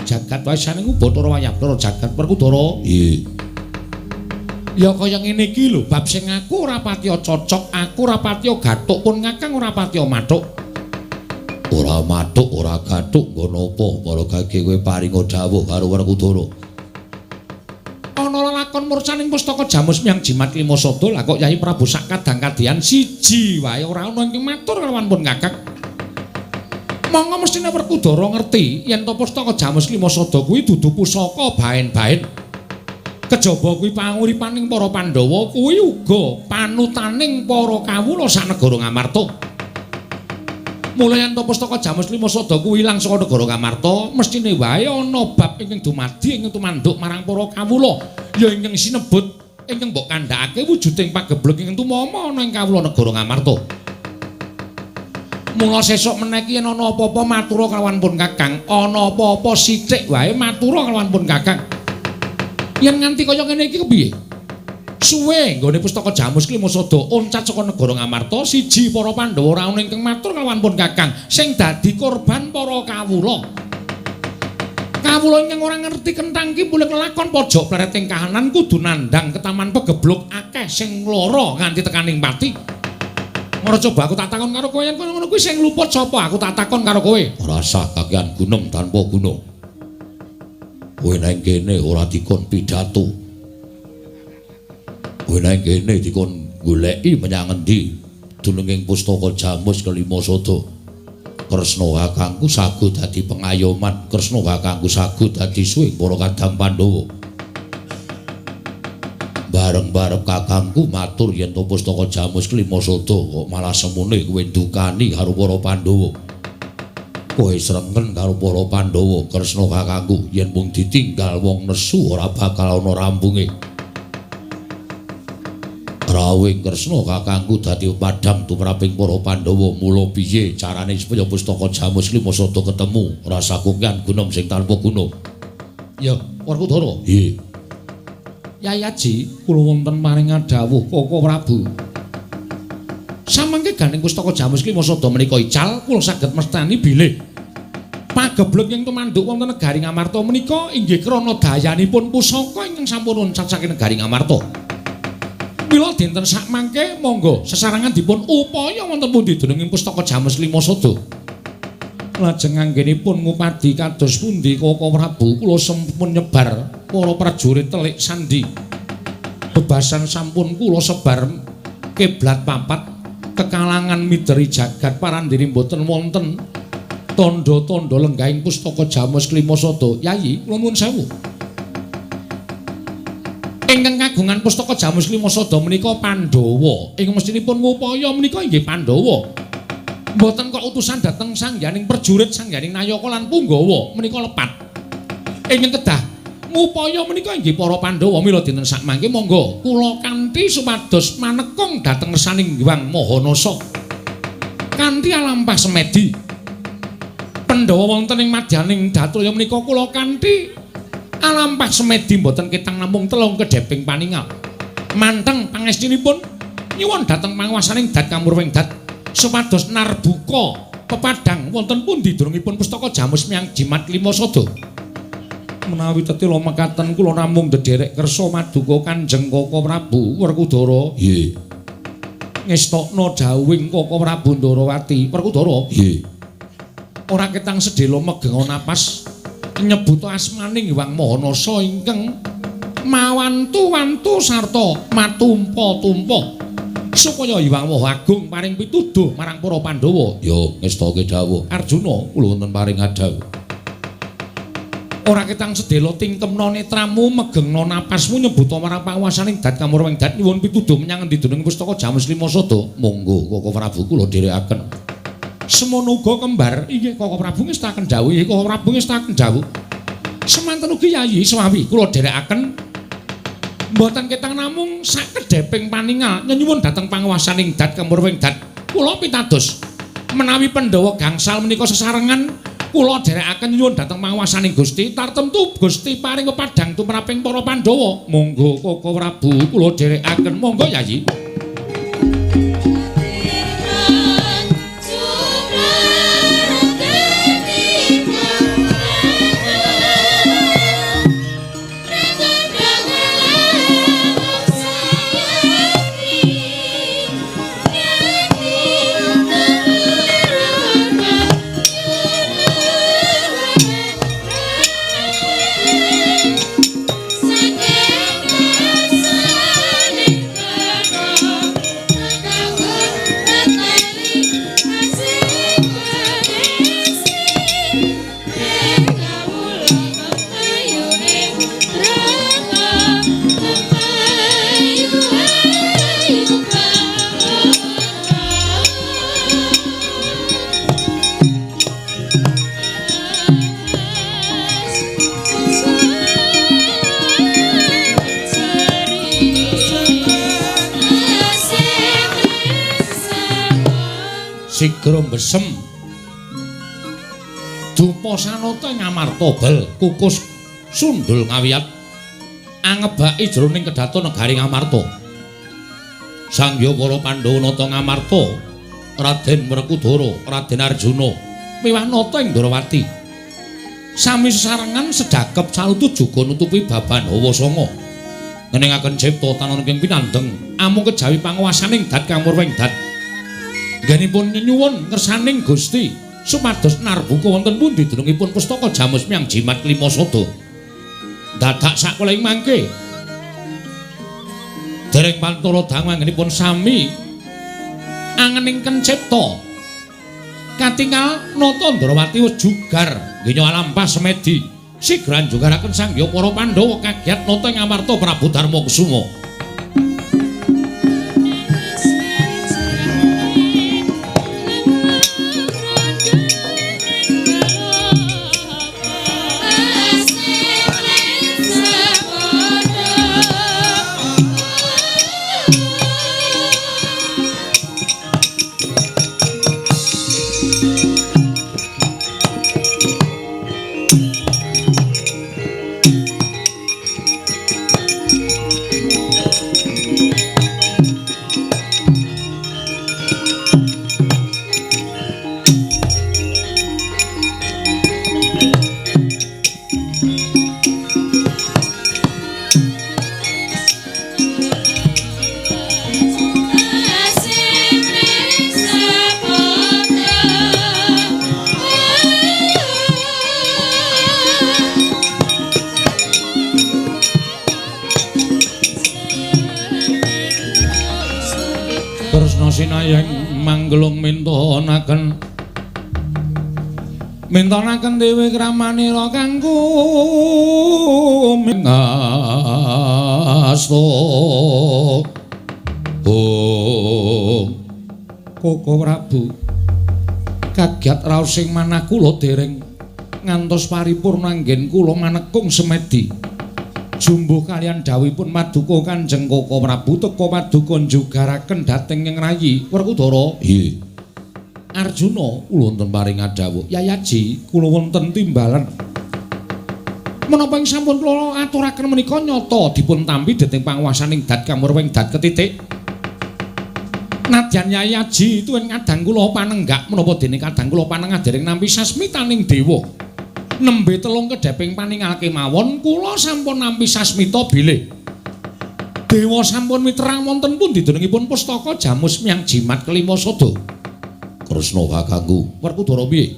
jagat wasaning Bathara Wayabdara jagat Werkudara. Nggih. Ya kaya ngene iki lho bab sing aku ora patiya cocok, aku ora patiya gathuk pun Kakang ora patiya mathuk. Ora mathuk, ora gathuk nggo napa para gage kowe paringa dawuh karo Werkudara. Ana lelakon murcaning pustaka Jamus Myang Jimat Lima Sada lah kok Yayi Prabu sak kadang kadian siji wae ora ana ingkang matur kalawan pun Kakang. Monggo mestine Werkudara ngerti yen to pustaka Jamus Lima Sada kuwi dudu pusaka baen-baen. Kejaba kuwi panguripaning para Pandhawa kuwi uga panutaning para kawula sak negara Ngamarta. Mula yen to pustaka Jamus Lima Sada kuwi ilang saka negara Ngamarta, mestine wae ana bab ingkang dumadi ingkang tumanduk marang para kawula, ya ingkang sinebut ingkang mbok kandhakake wujuding pageblug ingkang tumama ana ing kawula negara Ngamarta. Mula sesuk meneh iki yen ana apa-apa matura kalawan pun Kakang, ana apa-apa sithik wae matura kalawan pun Kakang. Yen nganti kaya ngene iki kepiye? Suwe nggone pustaka Jamus Klima Sada oncat saka negara Ngamarta, siji para Pandhawa ora ana ingkang matur kalawan pun Kakang, sing dadi korban para kawula. Kawula ingkang ora ngerti kenthang ki mulih kelakon pojok plereting kahanan kudu nandhang ketaman pegeblug akeh sing lara nganti tekaning pati. Ora coba aku tak takon karo kowe yen ngono kuwi sing luput sapa? Aku tak takon karo kowe. Ora sah kakean gunem tanpa guna. Kowe nang kene ora dikon pidato. Kowe nang kene dikon goleki menyang endi? Dununging pustaka Jamus kelima sada. Kresna kakangku sago dadi pengayoman, Kresna kakangku sago dadi suwing para kadang Pandhawa. Bareng-bareng kakangku matur yen to pustaka Jamus kelima sada kok malah semune kowe ndukani karo para Pandhawa. Kowe srengken karo para Pandhawa, Kresna kakangku yen mung ditinggal wong nesu ora bakal ana rampunge. Rawuhing Kresna kakangku dadi padhang tumraping para Pandhawa, mula piye carane supaya pustaka Jamus lima sada ketemu rasa kokean gunem sing tanpa guna. Ya, Werkudara. Nggih. Yayaji, kula wonten paring dawuh Koko Prabu. Samangke gandeng pustaka Jamus lima sada menika ical, kula saged mestani bilih pageblek ing tumanduk wonten negari Ngamarta menika inggih krana dayanipun pusaka ingkang sampun loncat saking negari Ngamarta. Mila dinten sakmangke monggo sesarengan dipun upaya wonten pundi dununging pustaka Jamus lima sada. Lajeng anggenipun ngupadi kados pundi Koko Prabu, kula sampun nyebar para prajurit telik sandi. Bebasan sampun kula sebar kiblat papat kekalangan mideri jagat parandene mboten wonten tandha-tandha lenggahing pustaka Jamus kelima sada. Yayi, kula nuwun sewu. Ingkang kagungan pustaka Jamus lima sada menika Pandhawa. Ing mestinipun ngupaya menika inggih Pandhawa. Mboten kok utusan dhateng sangyaning prajurit, sangyaning nayaka lan punggawa menika lepat. Ingkang kedah ngupaya menika inggih para Pandhawa. Mila dinten sakmangke monggo kula kanthi supados manekung dhateng ngersaning Hyang Mahanasa. Kanthi alampah semedi Pandhawa wonten ing madyaning datraya menika kula kanthi alampah semedi mboten ketang namung telung kedheping paningal. Manteng pangestinipun nyuwun dhateng panguwasaning dat kamurwing dat supados narbuka pepadhang wonten pundi durungipun pustaka Jamus miyang jimat lima sada. Menawi tetila mekaten kula namung ndederek kersa maduka Kanjeng Koko Prabu Werkudara. Nggih. Ngestokna dawuhing Koko Prabu Ndarawati. Werkudara. Nggih. Ora ketang sedhela megenga napas nyebut asmaning Hyang Mahanasa ingkang mawantu-wantu sarta matumpa-tumpa supaya Hyang Maha Agung paring pituduh marang para Pandhawa. Ya, ngestoke dawuh. Arjuna, kula wonten paring adhawuh. Ora ketang sedhela tingkemna netramu megengna napasmu nyebut marang panguwasaning dat kamurwing dat nyuwun pituduh menyang endi dunung pustaka Jamus lima sada. Monggo Koko Prabu kula dherekaken. Semono uga kembar, inggih Koko Prabu ngestaken dawuh, inggih Koko Prabu ngestaken dawuh. Semanten ugi Yayi Swawi kula dherekaken mboten ketang namung sakedheping paningal nyenyuwun dhateng panguwasaning dat kemurwing dat. Kula pitados menawi Pandhawa gangsal menika sesarengan kula dherekaken nyuwun dhateng panguwasaning Gusti, tartemtu Gusti paring pepadhang tumraping para Pandhawa. Monggo Koko Prabu kula dherekaken, monggo Yayi. Sigra besem dupa sanata ing Amarta bel kukus sundul ngawiyat angebaki jroning kedaton negari Ngamarta. Sangya para Pandhawa nata Ngamarta, Raden Werkudara, Raden Arjuna miwah nata ing Ndrawati. Sami sesarengan sedhakep salutu juga nutupi baban hawa sanga. Ngeningaken cipta tanon ing pinandeng amung kejawi panguwasaning dat kamurwing dat. Nggenipun nyuwun ngersaning Gusti supados narbuka wonten pundi dunungipun pustaka Jamus miyang jimat lima sada. Dadak sakoling mangke dereng pantara dangu anggenipun sami Angening kencipta. Katingal Nata Ndrawati wis jugar nggenya alampah semedi. Sigra njugaraken Sang Hyang para Pandhawa kagiat nata ing Amarta Prabu Darma Kusuma. Sinayeng manggelung mintonaken mintonaken dewe kramanira kanggo mingasto. Oh Koko Prabu, kagiat raos sing manah kula dereng ngantos paripurna anggen kula manekung semedi. Jumbuh kalian dawuhipun Paduka Kanjeng Koko Prabu teka paduka njugaraken dhateng ing rayi Werkudara. Nggih. Arjuna kula wonten paring dawuh. Yayaji kula wonten timbalan. Menapa ing sampun kula aturaken menika nyata dipun tampi dening panguwasaning dat kamurwing dat ketitik. Nadyan Yayaji tuwin kadang kula panenggak menapa dene kadang kula panengah dereng nampi sasmitaning dewa. Nembe telung kedheping paningal kemawon kula sampun nampi sasmita bilih dewa sampun miterang wonten pundi dunungipun pustaka jamus miang jimat kelima sada. Kresna kakangku. Werkudara piye?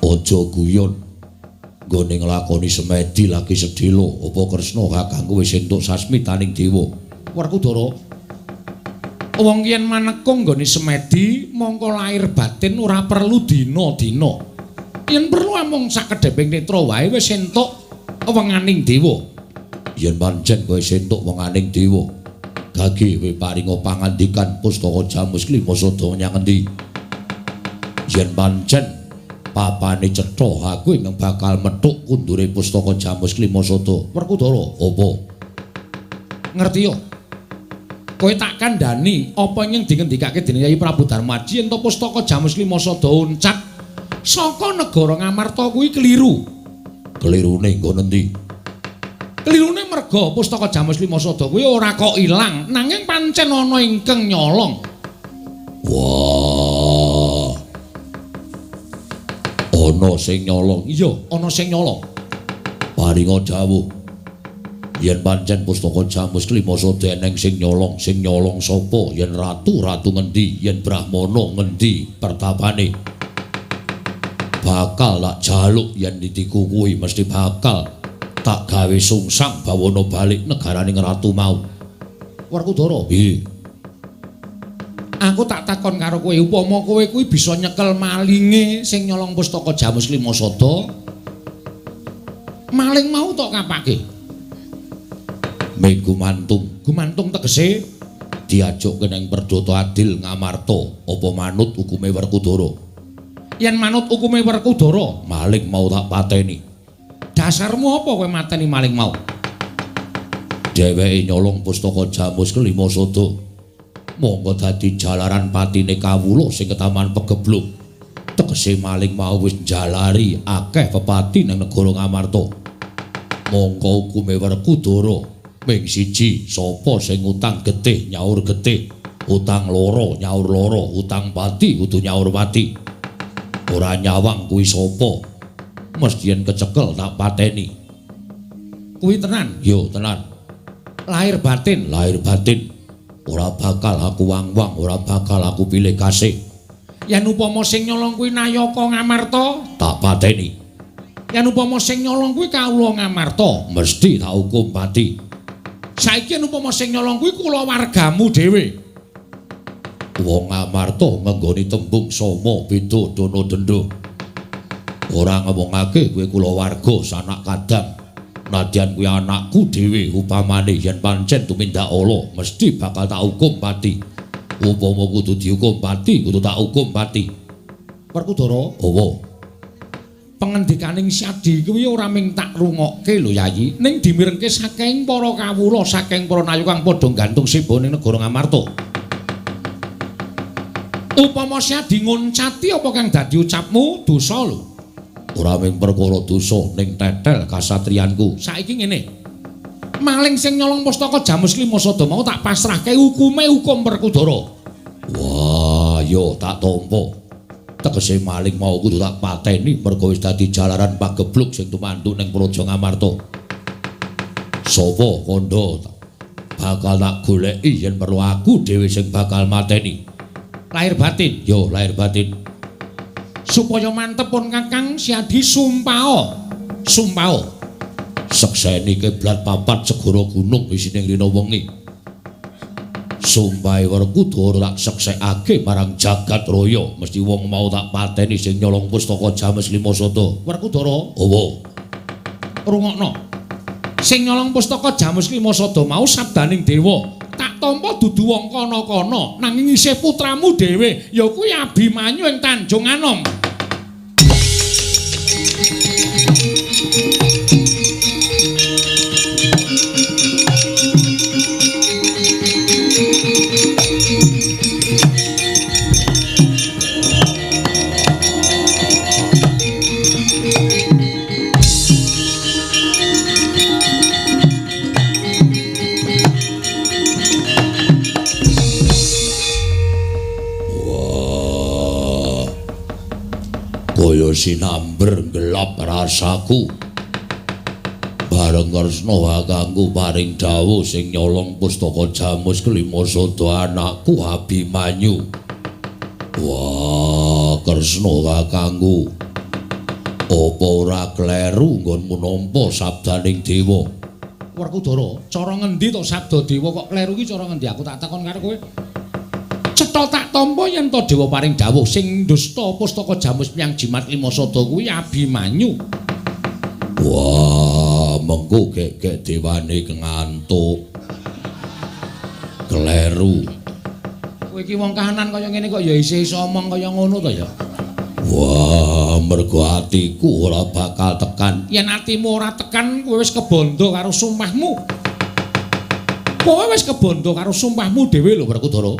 Aja guyon nggone nglakoni semedi lagi sedhela. Apa Kresna kakangku wis entuk sasmitaning dewa? Werkudara, wong yen manekung nggone semedi mongko lahir batin ora perlu dina-dina. Yen perlu amung sakedheping netra wae wis entuk wenganing dewa. Yen pancen kowe entuk wenganing dewa, gage kowe paringa pangandikan pustaka jamus klima sada menyang endi? Yen pancen papane cetha, aku ingkang bakal methuk kundure pustaka jamus klima sada. Werkudara, apa? Ngerti yo? Kowe tak kandhani apa ing dingendikake dening Yayi Prabu Darmaji yen to pustaka jamus klima sada uncat saka negara Ngamarta kuwi keliru. Kelirune nggon endi? Kelirune merga pustaka jamus lima sada kuwi ora kok ilang, nanging pancen ana ingkang nyolong. Wah. Ana sing nyolong. Iya, ana sing nyolong. Paringa dawuh. Yen pancen pustaka jamus lima sada eneng sing nyolong, sing nyolong sapa? Yen ratu, ratu ngendi? Yen brahmana ngendi pertapane? Bakal tak jaluk yen ditiku kuwi mesti bakal tak gawe sungsang bawana balik negarane ratu mau. Werkudara, nggih. Aku tak takon karo kowe, upama kowe kuwi bisa nyekel malinge sing nyolong pustaka jamus lima sada, maling mau tok kapake? Ming gumantung. Gumantung tegese diajukke ning Perdata Adil Ngamarta, apa manut hukume Werkudara? Yen manut hukume Werkudara, maling mau tak pateni. Dasarmu apa kowe mateni maling mau? Dheweke nyolong pustaka jamus kelima sada. Monggo dadi jalaran patine kawula sing ketaman pegebluk. Tegese maling mau wis njalari akeh pepati nang negara Ngamarta. Monggo hukume Werkudara ming siji, sapa sing utang getih nyaur getih, utang loro nyaur loro, utang pati kudu nyaur pati. Ora nyawang kuwi sapa? Mesti yen kecekel tak pateni. Kuwi tenan? Yo tenan. Lahir batin, lahir batin. Ora bakal aku wang-wang, ora bakal aku pilih kasih. Yen upama sing nyolong kuwi Nayaka Ngamarta, tak pateni. Yen upama sing nyolong kuwi kawula Ngamarta, mesti tak hukum pati. Saiki yen upama sing nyolong kuwi kula wargamu dhewe. Wong Amarta ngenggoni tembung sama beda dana denda. Ora ngomongake kowe kulawarga sanak kadang. Nadyan kuwi anakku dhewe upamane yen pancen tumindak ala mesti bakal tak hukum pati. Upama kudu dihukum pati, kudu tak hukum pati. Werkudara, owo. Pengendikaning Syadi kuwi ora ming tak rungokke lho Yayi, ning dimirengke saking para kawula, saking para nayu kang padha gantung seba ning negara Ngamarta. Upama Syadi ngoncati apa kang dadi ucapmu dosa lho. Ora ming perkara dosa ning tetel kasatriyanku. Saiki ngene. Maling sing nyolong pustaka Jamus Lima Sada mau tak pasrahke hukume hukum Werkudara. Wah, yo tak tampa. Tegese maling mau kudu tak pateni mergo wis dadi jalaran pagebluk sing tumanduk ning Praja Ngamarta. Sapa kandha bakal tak goleki yen perlu aku dhewe sing bakal mateni. Lahir batin, yo lahir batin. Supaya mantep pun Kakang Syadi sumpah. Sumpah. Sekseni kiblat papat segara gunung isine rina wengi. Sumpahe Werkudara tak seksekake marang jagat raya, mesti wong mau tak pateni sing nyolong pustaka Jamus Lima Sada. Werkudara, owo. Rungokno. Sing nyolong pustaka Jamus Lima Sada mau sabdaning dewa. Tak tampa dudu wong kono-kono, nanging isih putramu dhewe, ya kuwi Abimanyu ing Tanjung Anom. Kaya sinamber gelap rasaku. Bareng Kresna kakangku paring dawuh sing nyolong pustaka Jamus Kelima Sada anakku Abimanyu. Wah, Kresna kakangku. Apa ora kleru nggonmu nampa sabdaning dewa? Werkudara, cara ngendi to sabda dewa kok kleru iki cara ngendi? Aku tak takon karo kowe. Cetha tak tampa yen to dewa paring dawuh sing dusta pustaka Jamus Piyang Jimat Lima Sada kuwi Abimanyu. Wah, mengko gek-gek dewane ngantuk. Kleru. Kowe iki wong kahanan kaya ngene kok ya isih iso omong kaya ngono to ya? Wah, mergo atiku ora bakal tekan. Yen atimu ora tekan, kowe wis kebondo karo sumpahmu. Kowe wis kebondo karo sumpahmu dhewe lho, Werkudara.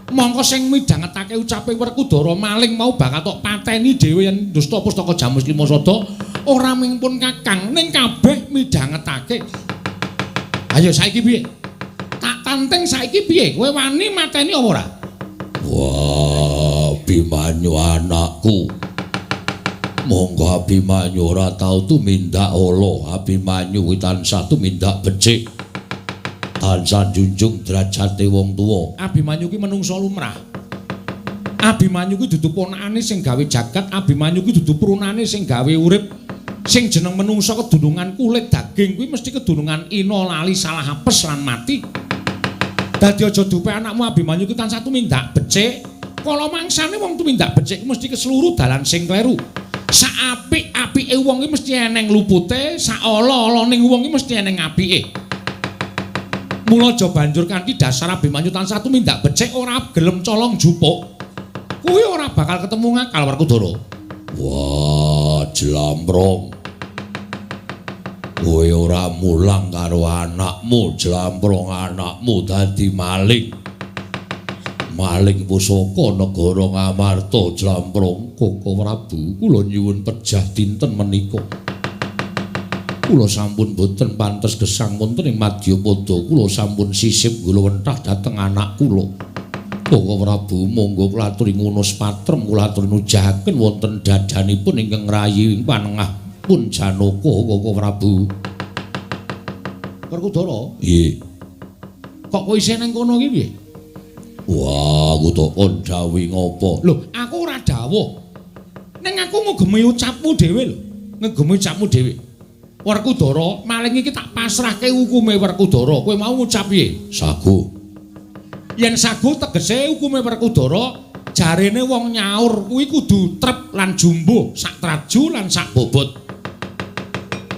Mongko sing midhangetake ucape Werkudara maling mau bakal tok pateni dhewe yen dusta pustaka Jamus Lima Sada ora ming pun kakang ning kabeh midhangetake. Ayo saiki piye? Tak tanteng saiki piye? Kowe wani mateni apa ora? Wah, Abimanyu anakku. Monggo Abimanyu ora tau tumindak ala. Abimanyu kuwi tansah tumindak becik. Tansah njunjung derajate wong tuwa. Abimanyu ki menungsa lumrah. Abimanyu ki dudu ponakane sing gawe jagat, Abimanyu ki dudu prunane sing gawe urip. Sing jeneng menungsa kedunungan kulit daging kuwi mesti kedunungan ina, lali, salah apes lan mati. Dadi aja dupe anakmu Abimanyu ki tansah tumindak becik. Kala mangsane wong tumindak becik mesti keseluruh dalan sing kleru. Sak apik-apike wong ki mesti eneng lupute, sak ala-alaning wong ki mesti eneng apike. Mula aja banjur kanthi dasar Abimanyu tansah tumindak becik ora gelem colong jupuk. Kuwi ora bakal ketemu ngakal Werkudara. Wah, Jlamprong. Kowe ora mulang karo anakmu, Jlamprong anakmu dadi maling. Maling pusaka negara Ngamarta, Jlamprong. Koko Prabu, kula nyuwun pejah dinten menika. Kula sampun boten pantes gesang wonten ing Madyapada. Kula sampun sisip gulawentah dhateng anak kula. Koko Prabu, monggo kula aturi ngunus patrem, kula aturi nujahaken wonten dadanipun ingkang ngrayi ing panengah pun Janaka, Koko Prabu. Werkudara, nggih. Kok kowe isih nang kono iki piye? Wah, aku tok kon dawuhi ngopo? Lho, aku ora dawuh. Ning aku ngugemi ucapmu dhewe lho. Ngugemi ucapmu dhewe. Werkudara, maling iki tak pasrahke hukume Werkudara. Kowe mau ngucap piye? Sagu. Yen saguh tegese hukume Werkudara, jarene wong nyaur kuwi kudu trep lan jumbuh sak traju lan sak bobot.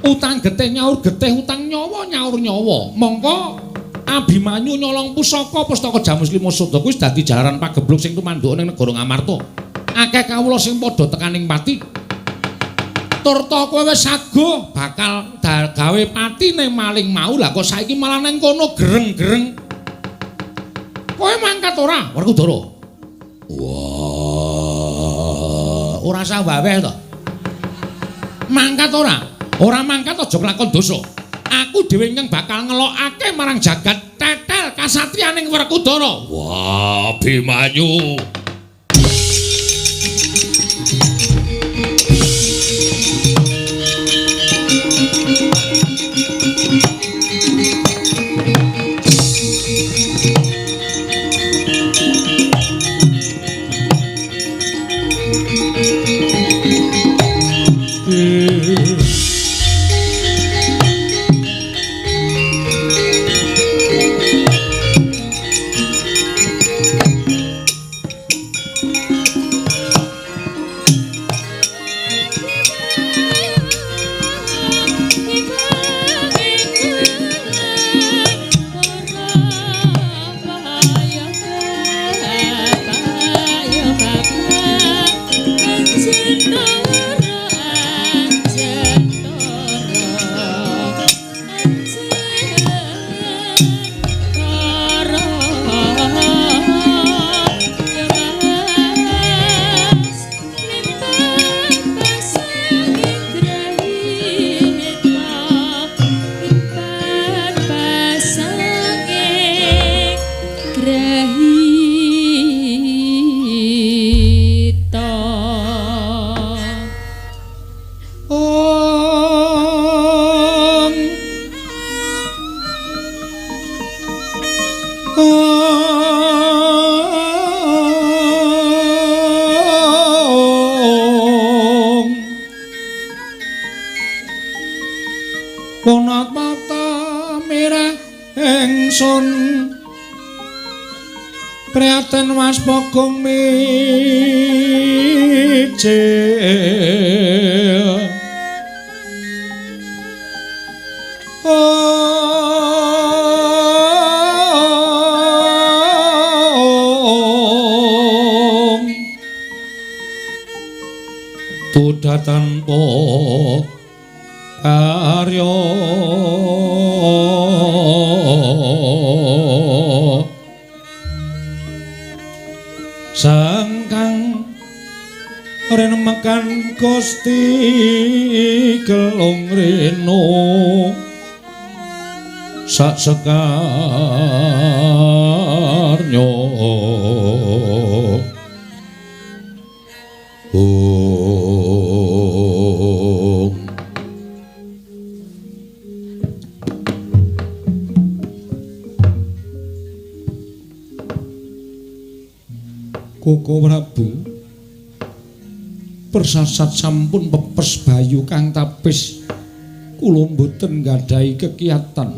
Utang getih nyaur getih, utang nyawa nyaur nyawa. Mongko Abimanyu nyolong pusaka pustaka Jamus Lima Sada kuwi dadi jalaran pageblug sing tumanduk ning negara Ngamarta. Akeh kawula sing padha tekaning pati. Turta kowe wis saguh bakal gawe patine maling mau, lah kok saiki malah nang kono gereng-gereng. Kowe mangkat ora, Werkudara? Wah, ora usah waweh to. Mangkat ora? Ora mangkat aja nglakon dosa. Aku dhewe ingkang bakal ngelokake marang jagat tetel kasatriyaning Werkudara. Wah, Abimanyu. Priaten was pogong mijil. Ong Tuda tanpa karya sangkang renemekan Gusti Gelung Reno sak sekarnyo. Om. Koko Prabu, persasat sampun pepes bayu kang tapis. Kula mboten nggadahi kekiyatan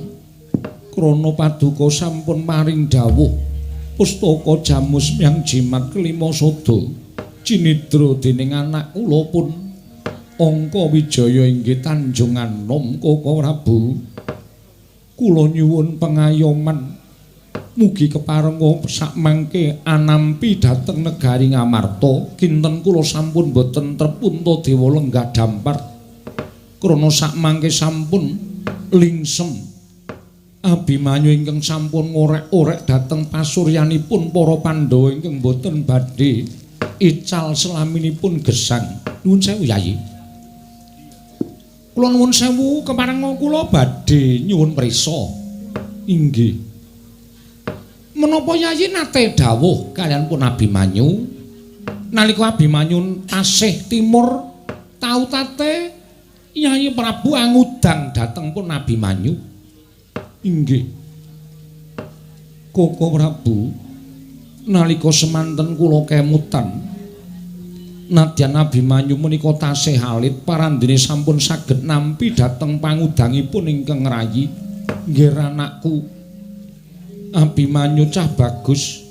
krana paduka sampun maring dawuh pustaka Jamus Myang Jimat kelima sada cinidra dening anak kula pun Angka Wijaya inggih Tanjung Anom. Koko Prabu, kula nyuwun pengayoman mugi keparenga sakmangke anampi dhateng negari Ngamarta. Kinten kula sampun boten trep Puntadewa lenggah dampar krana sakmangke sampun lingsem Abimanyu ingkang sampun ngorek-orek dhateng pasuryanipun para Pandhawa ingkang boten badhe ical selaminipun gesang. Nuwun sewu Yayi. Kula nuwun sewu keparenga kula badhe nyuwun prisa. Inggih. Menapa Yayi nate dawuh kaliyan pun Abimanyu nalika Abimanyu tasih timur tautate Yayi Prabu angudang dhateng pun Abimanyu? Inggih. Koko Prabu, nalika semanten kula kemutan nadyan Abimanyu menika tasih alit parandene sampun saged nampi dhateng pangudangipun ingkang rayi. Nggih anakku. Abimanyu cah bagus.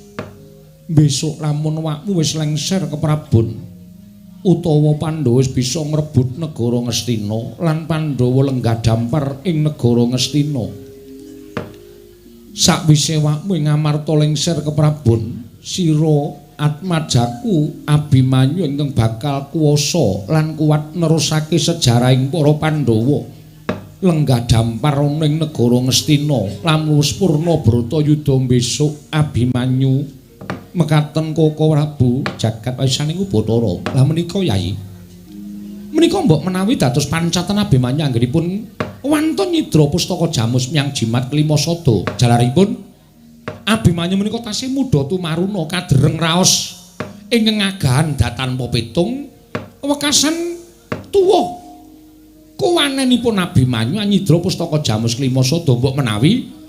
Besok lamun awakmu wis lengser ke Prabon utawa Pandhawa wis bisa ngrebut negara Ngastina lan Pandhawa lenggah dampar ing negara Ngastina. Sakwise awakmu ing Amarta lengser ke Prabon, sira atmajaku Abimanyu ingkang bakal kuwasa lan kuat nerusake sejarahing para Pandhawa. Lenggah dampar ana ing negara Ngastina lamun wis purna Bratayuda besok Abimanyu. Mekaten Koko Prabu jagat wisaning Ubathara. Lah menika Yai, menika mbok menawi dados pancatan Abimanyu anggenipun wantun nyidra pustaka jamus miyang jimat kelima sada. Jalaripun Abimanyu menika tasih mudha tumaruna kadereng raos ingkang ngagahan datanpa pitung wekasan tuwa. Kuwanenipun Abimanyu nyidra pustaka jamus kelima sada mbok menawi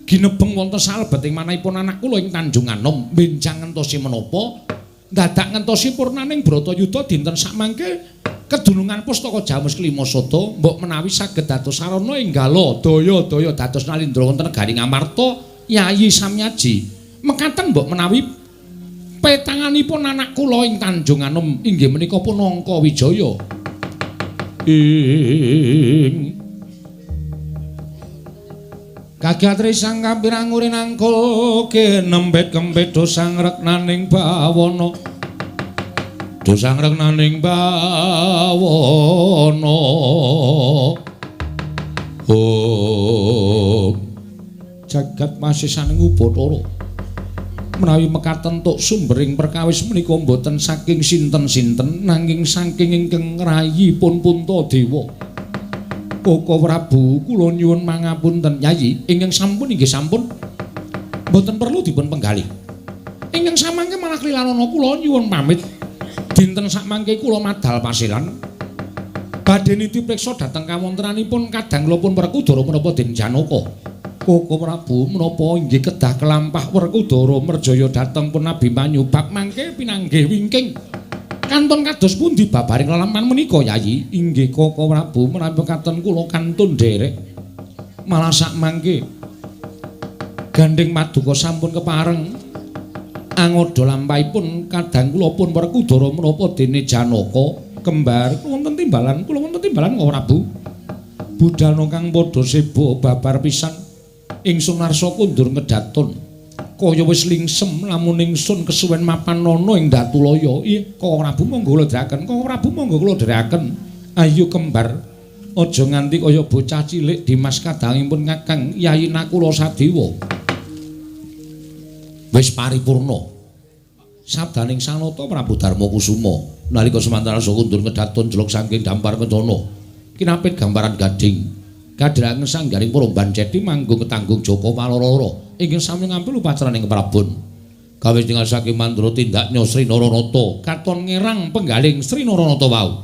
ginebeng wonten salebeting manahipun anak kula ing Tanjung Anom benjang ngentosi menapa dadak ngentosi purnaning Bratayuda dinten sakmangke kedunungan pustaka jamus kelima sada mbok menawi saged dados sarana enggala daya-daya dados nalindra wonten negari Ngamarta Yayi Samyaji. Mekaten mbok menawi petanganipun anak kula ing Tanjung Anom inggih menika Punangka Wijaya. Ing Kagatri sang kapirangurin angkul kinembet kempit dosang reknaning bawana. Dosang reknaning bawana. Oh, jagat masisaning Ubathara. Menawi mekaten tuk sumbering perkawis menika mboten saking sinten-sinten nanging saking ingkang rayipun Puntadewa. Koko Prabu kula nyuwun mangapunten Yayi ingkang sampun inggih sampun mboten perlu dipun penggalih. Ingkang samangke malah klilanana kula nyuwun pamit. Dinten sakmangke kula madal pasilan. Badhe niti priksa dhateng kawontenanipun kadang kula pun Werkudara menapa Den Janaka. Koko Prabu menapa inggih kedah kelampah Werkudara merjaya dhateng pun Abimanyu bab mangke pinanggih wingking. Kantun kados pundi babaring lelampahan menika Yayi? Inggih Koko Prabu menawi mekaten kula kantun nderek. Malah sakmangke gandheng paduka sampun kepareng angoda lampahipun kadang kula pun Werkudara menapa dene Janaka kembar wonten timbalan kula wonten timbalan Koko Prabu. Budalna kang padha seba babar pisan ingsun arsa kundur ngedatun. Kaya wis lingsem lamun ingsun kesuwen mapan ana ing Datulaya. Iya, Koko Prabu monggo kula dherekaken. Koko Prabu monggo kula dherekaken. Ayo kembar, aja nganti kaya bocah cilik Dimas kadangipun Kakang Yayi Nakula Sadewa. Wis paripurna. Sabdaning Sanata Prabu Darma Kusuma nalika semantara kundur ngedatun jeluk saking dampar kencana. Kinapit gambaran gading. Kadherangen sanggaring para banceti manggung ketanggung Joko Paloro ingkang sami ngampil upacaraning Prabon. Gawe tinggal saking mandra tindaknya Sri Naranata katon ngerang penggaling Sri Naranata wau.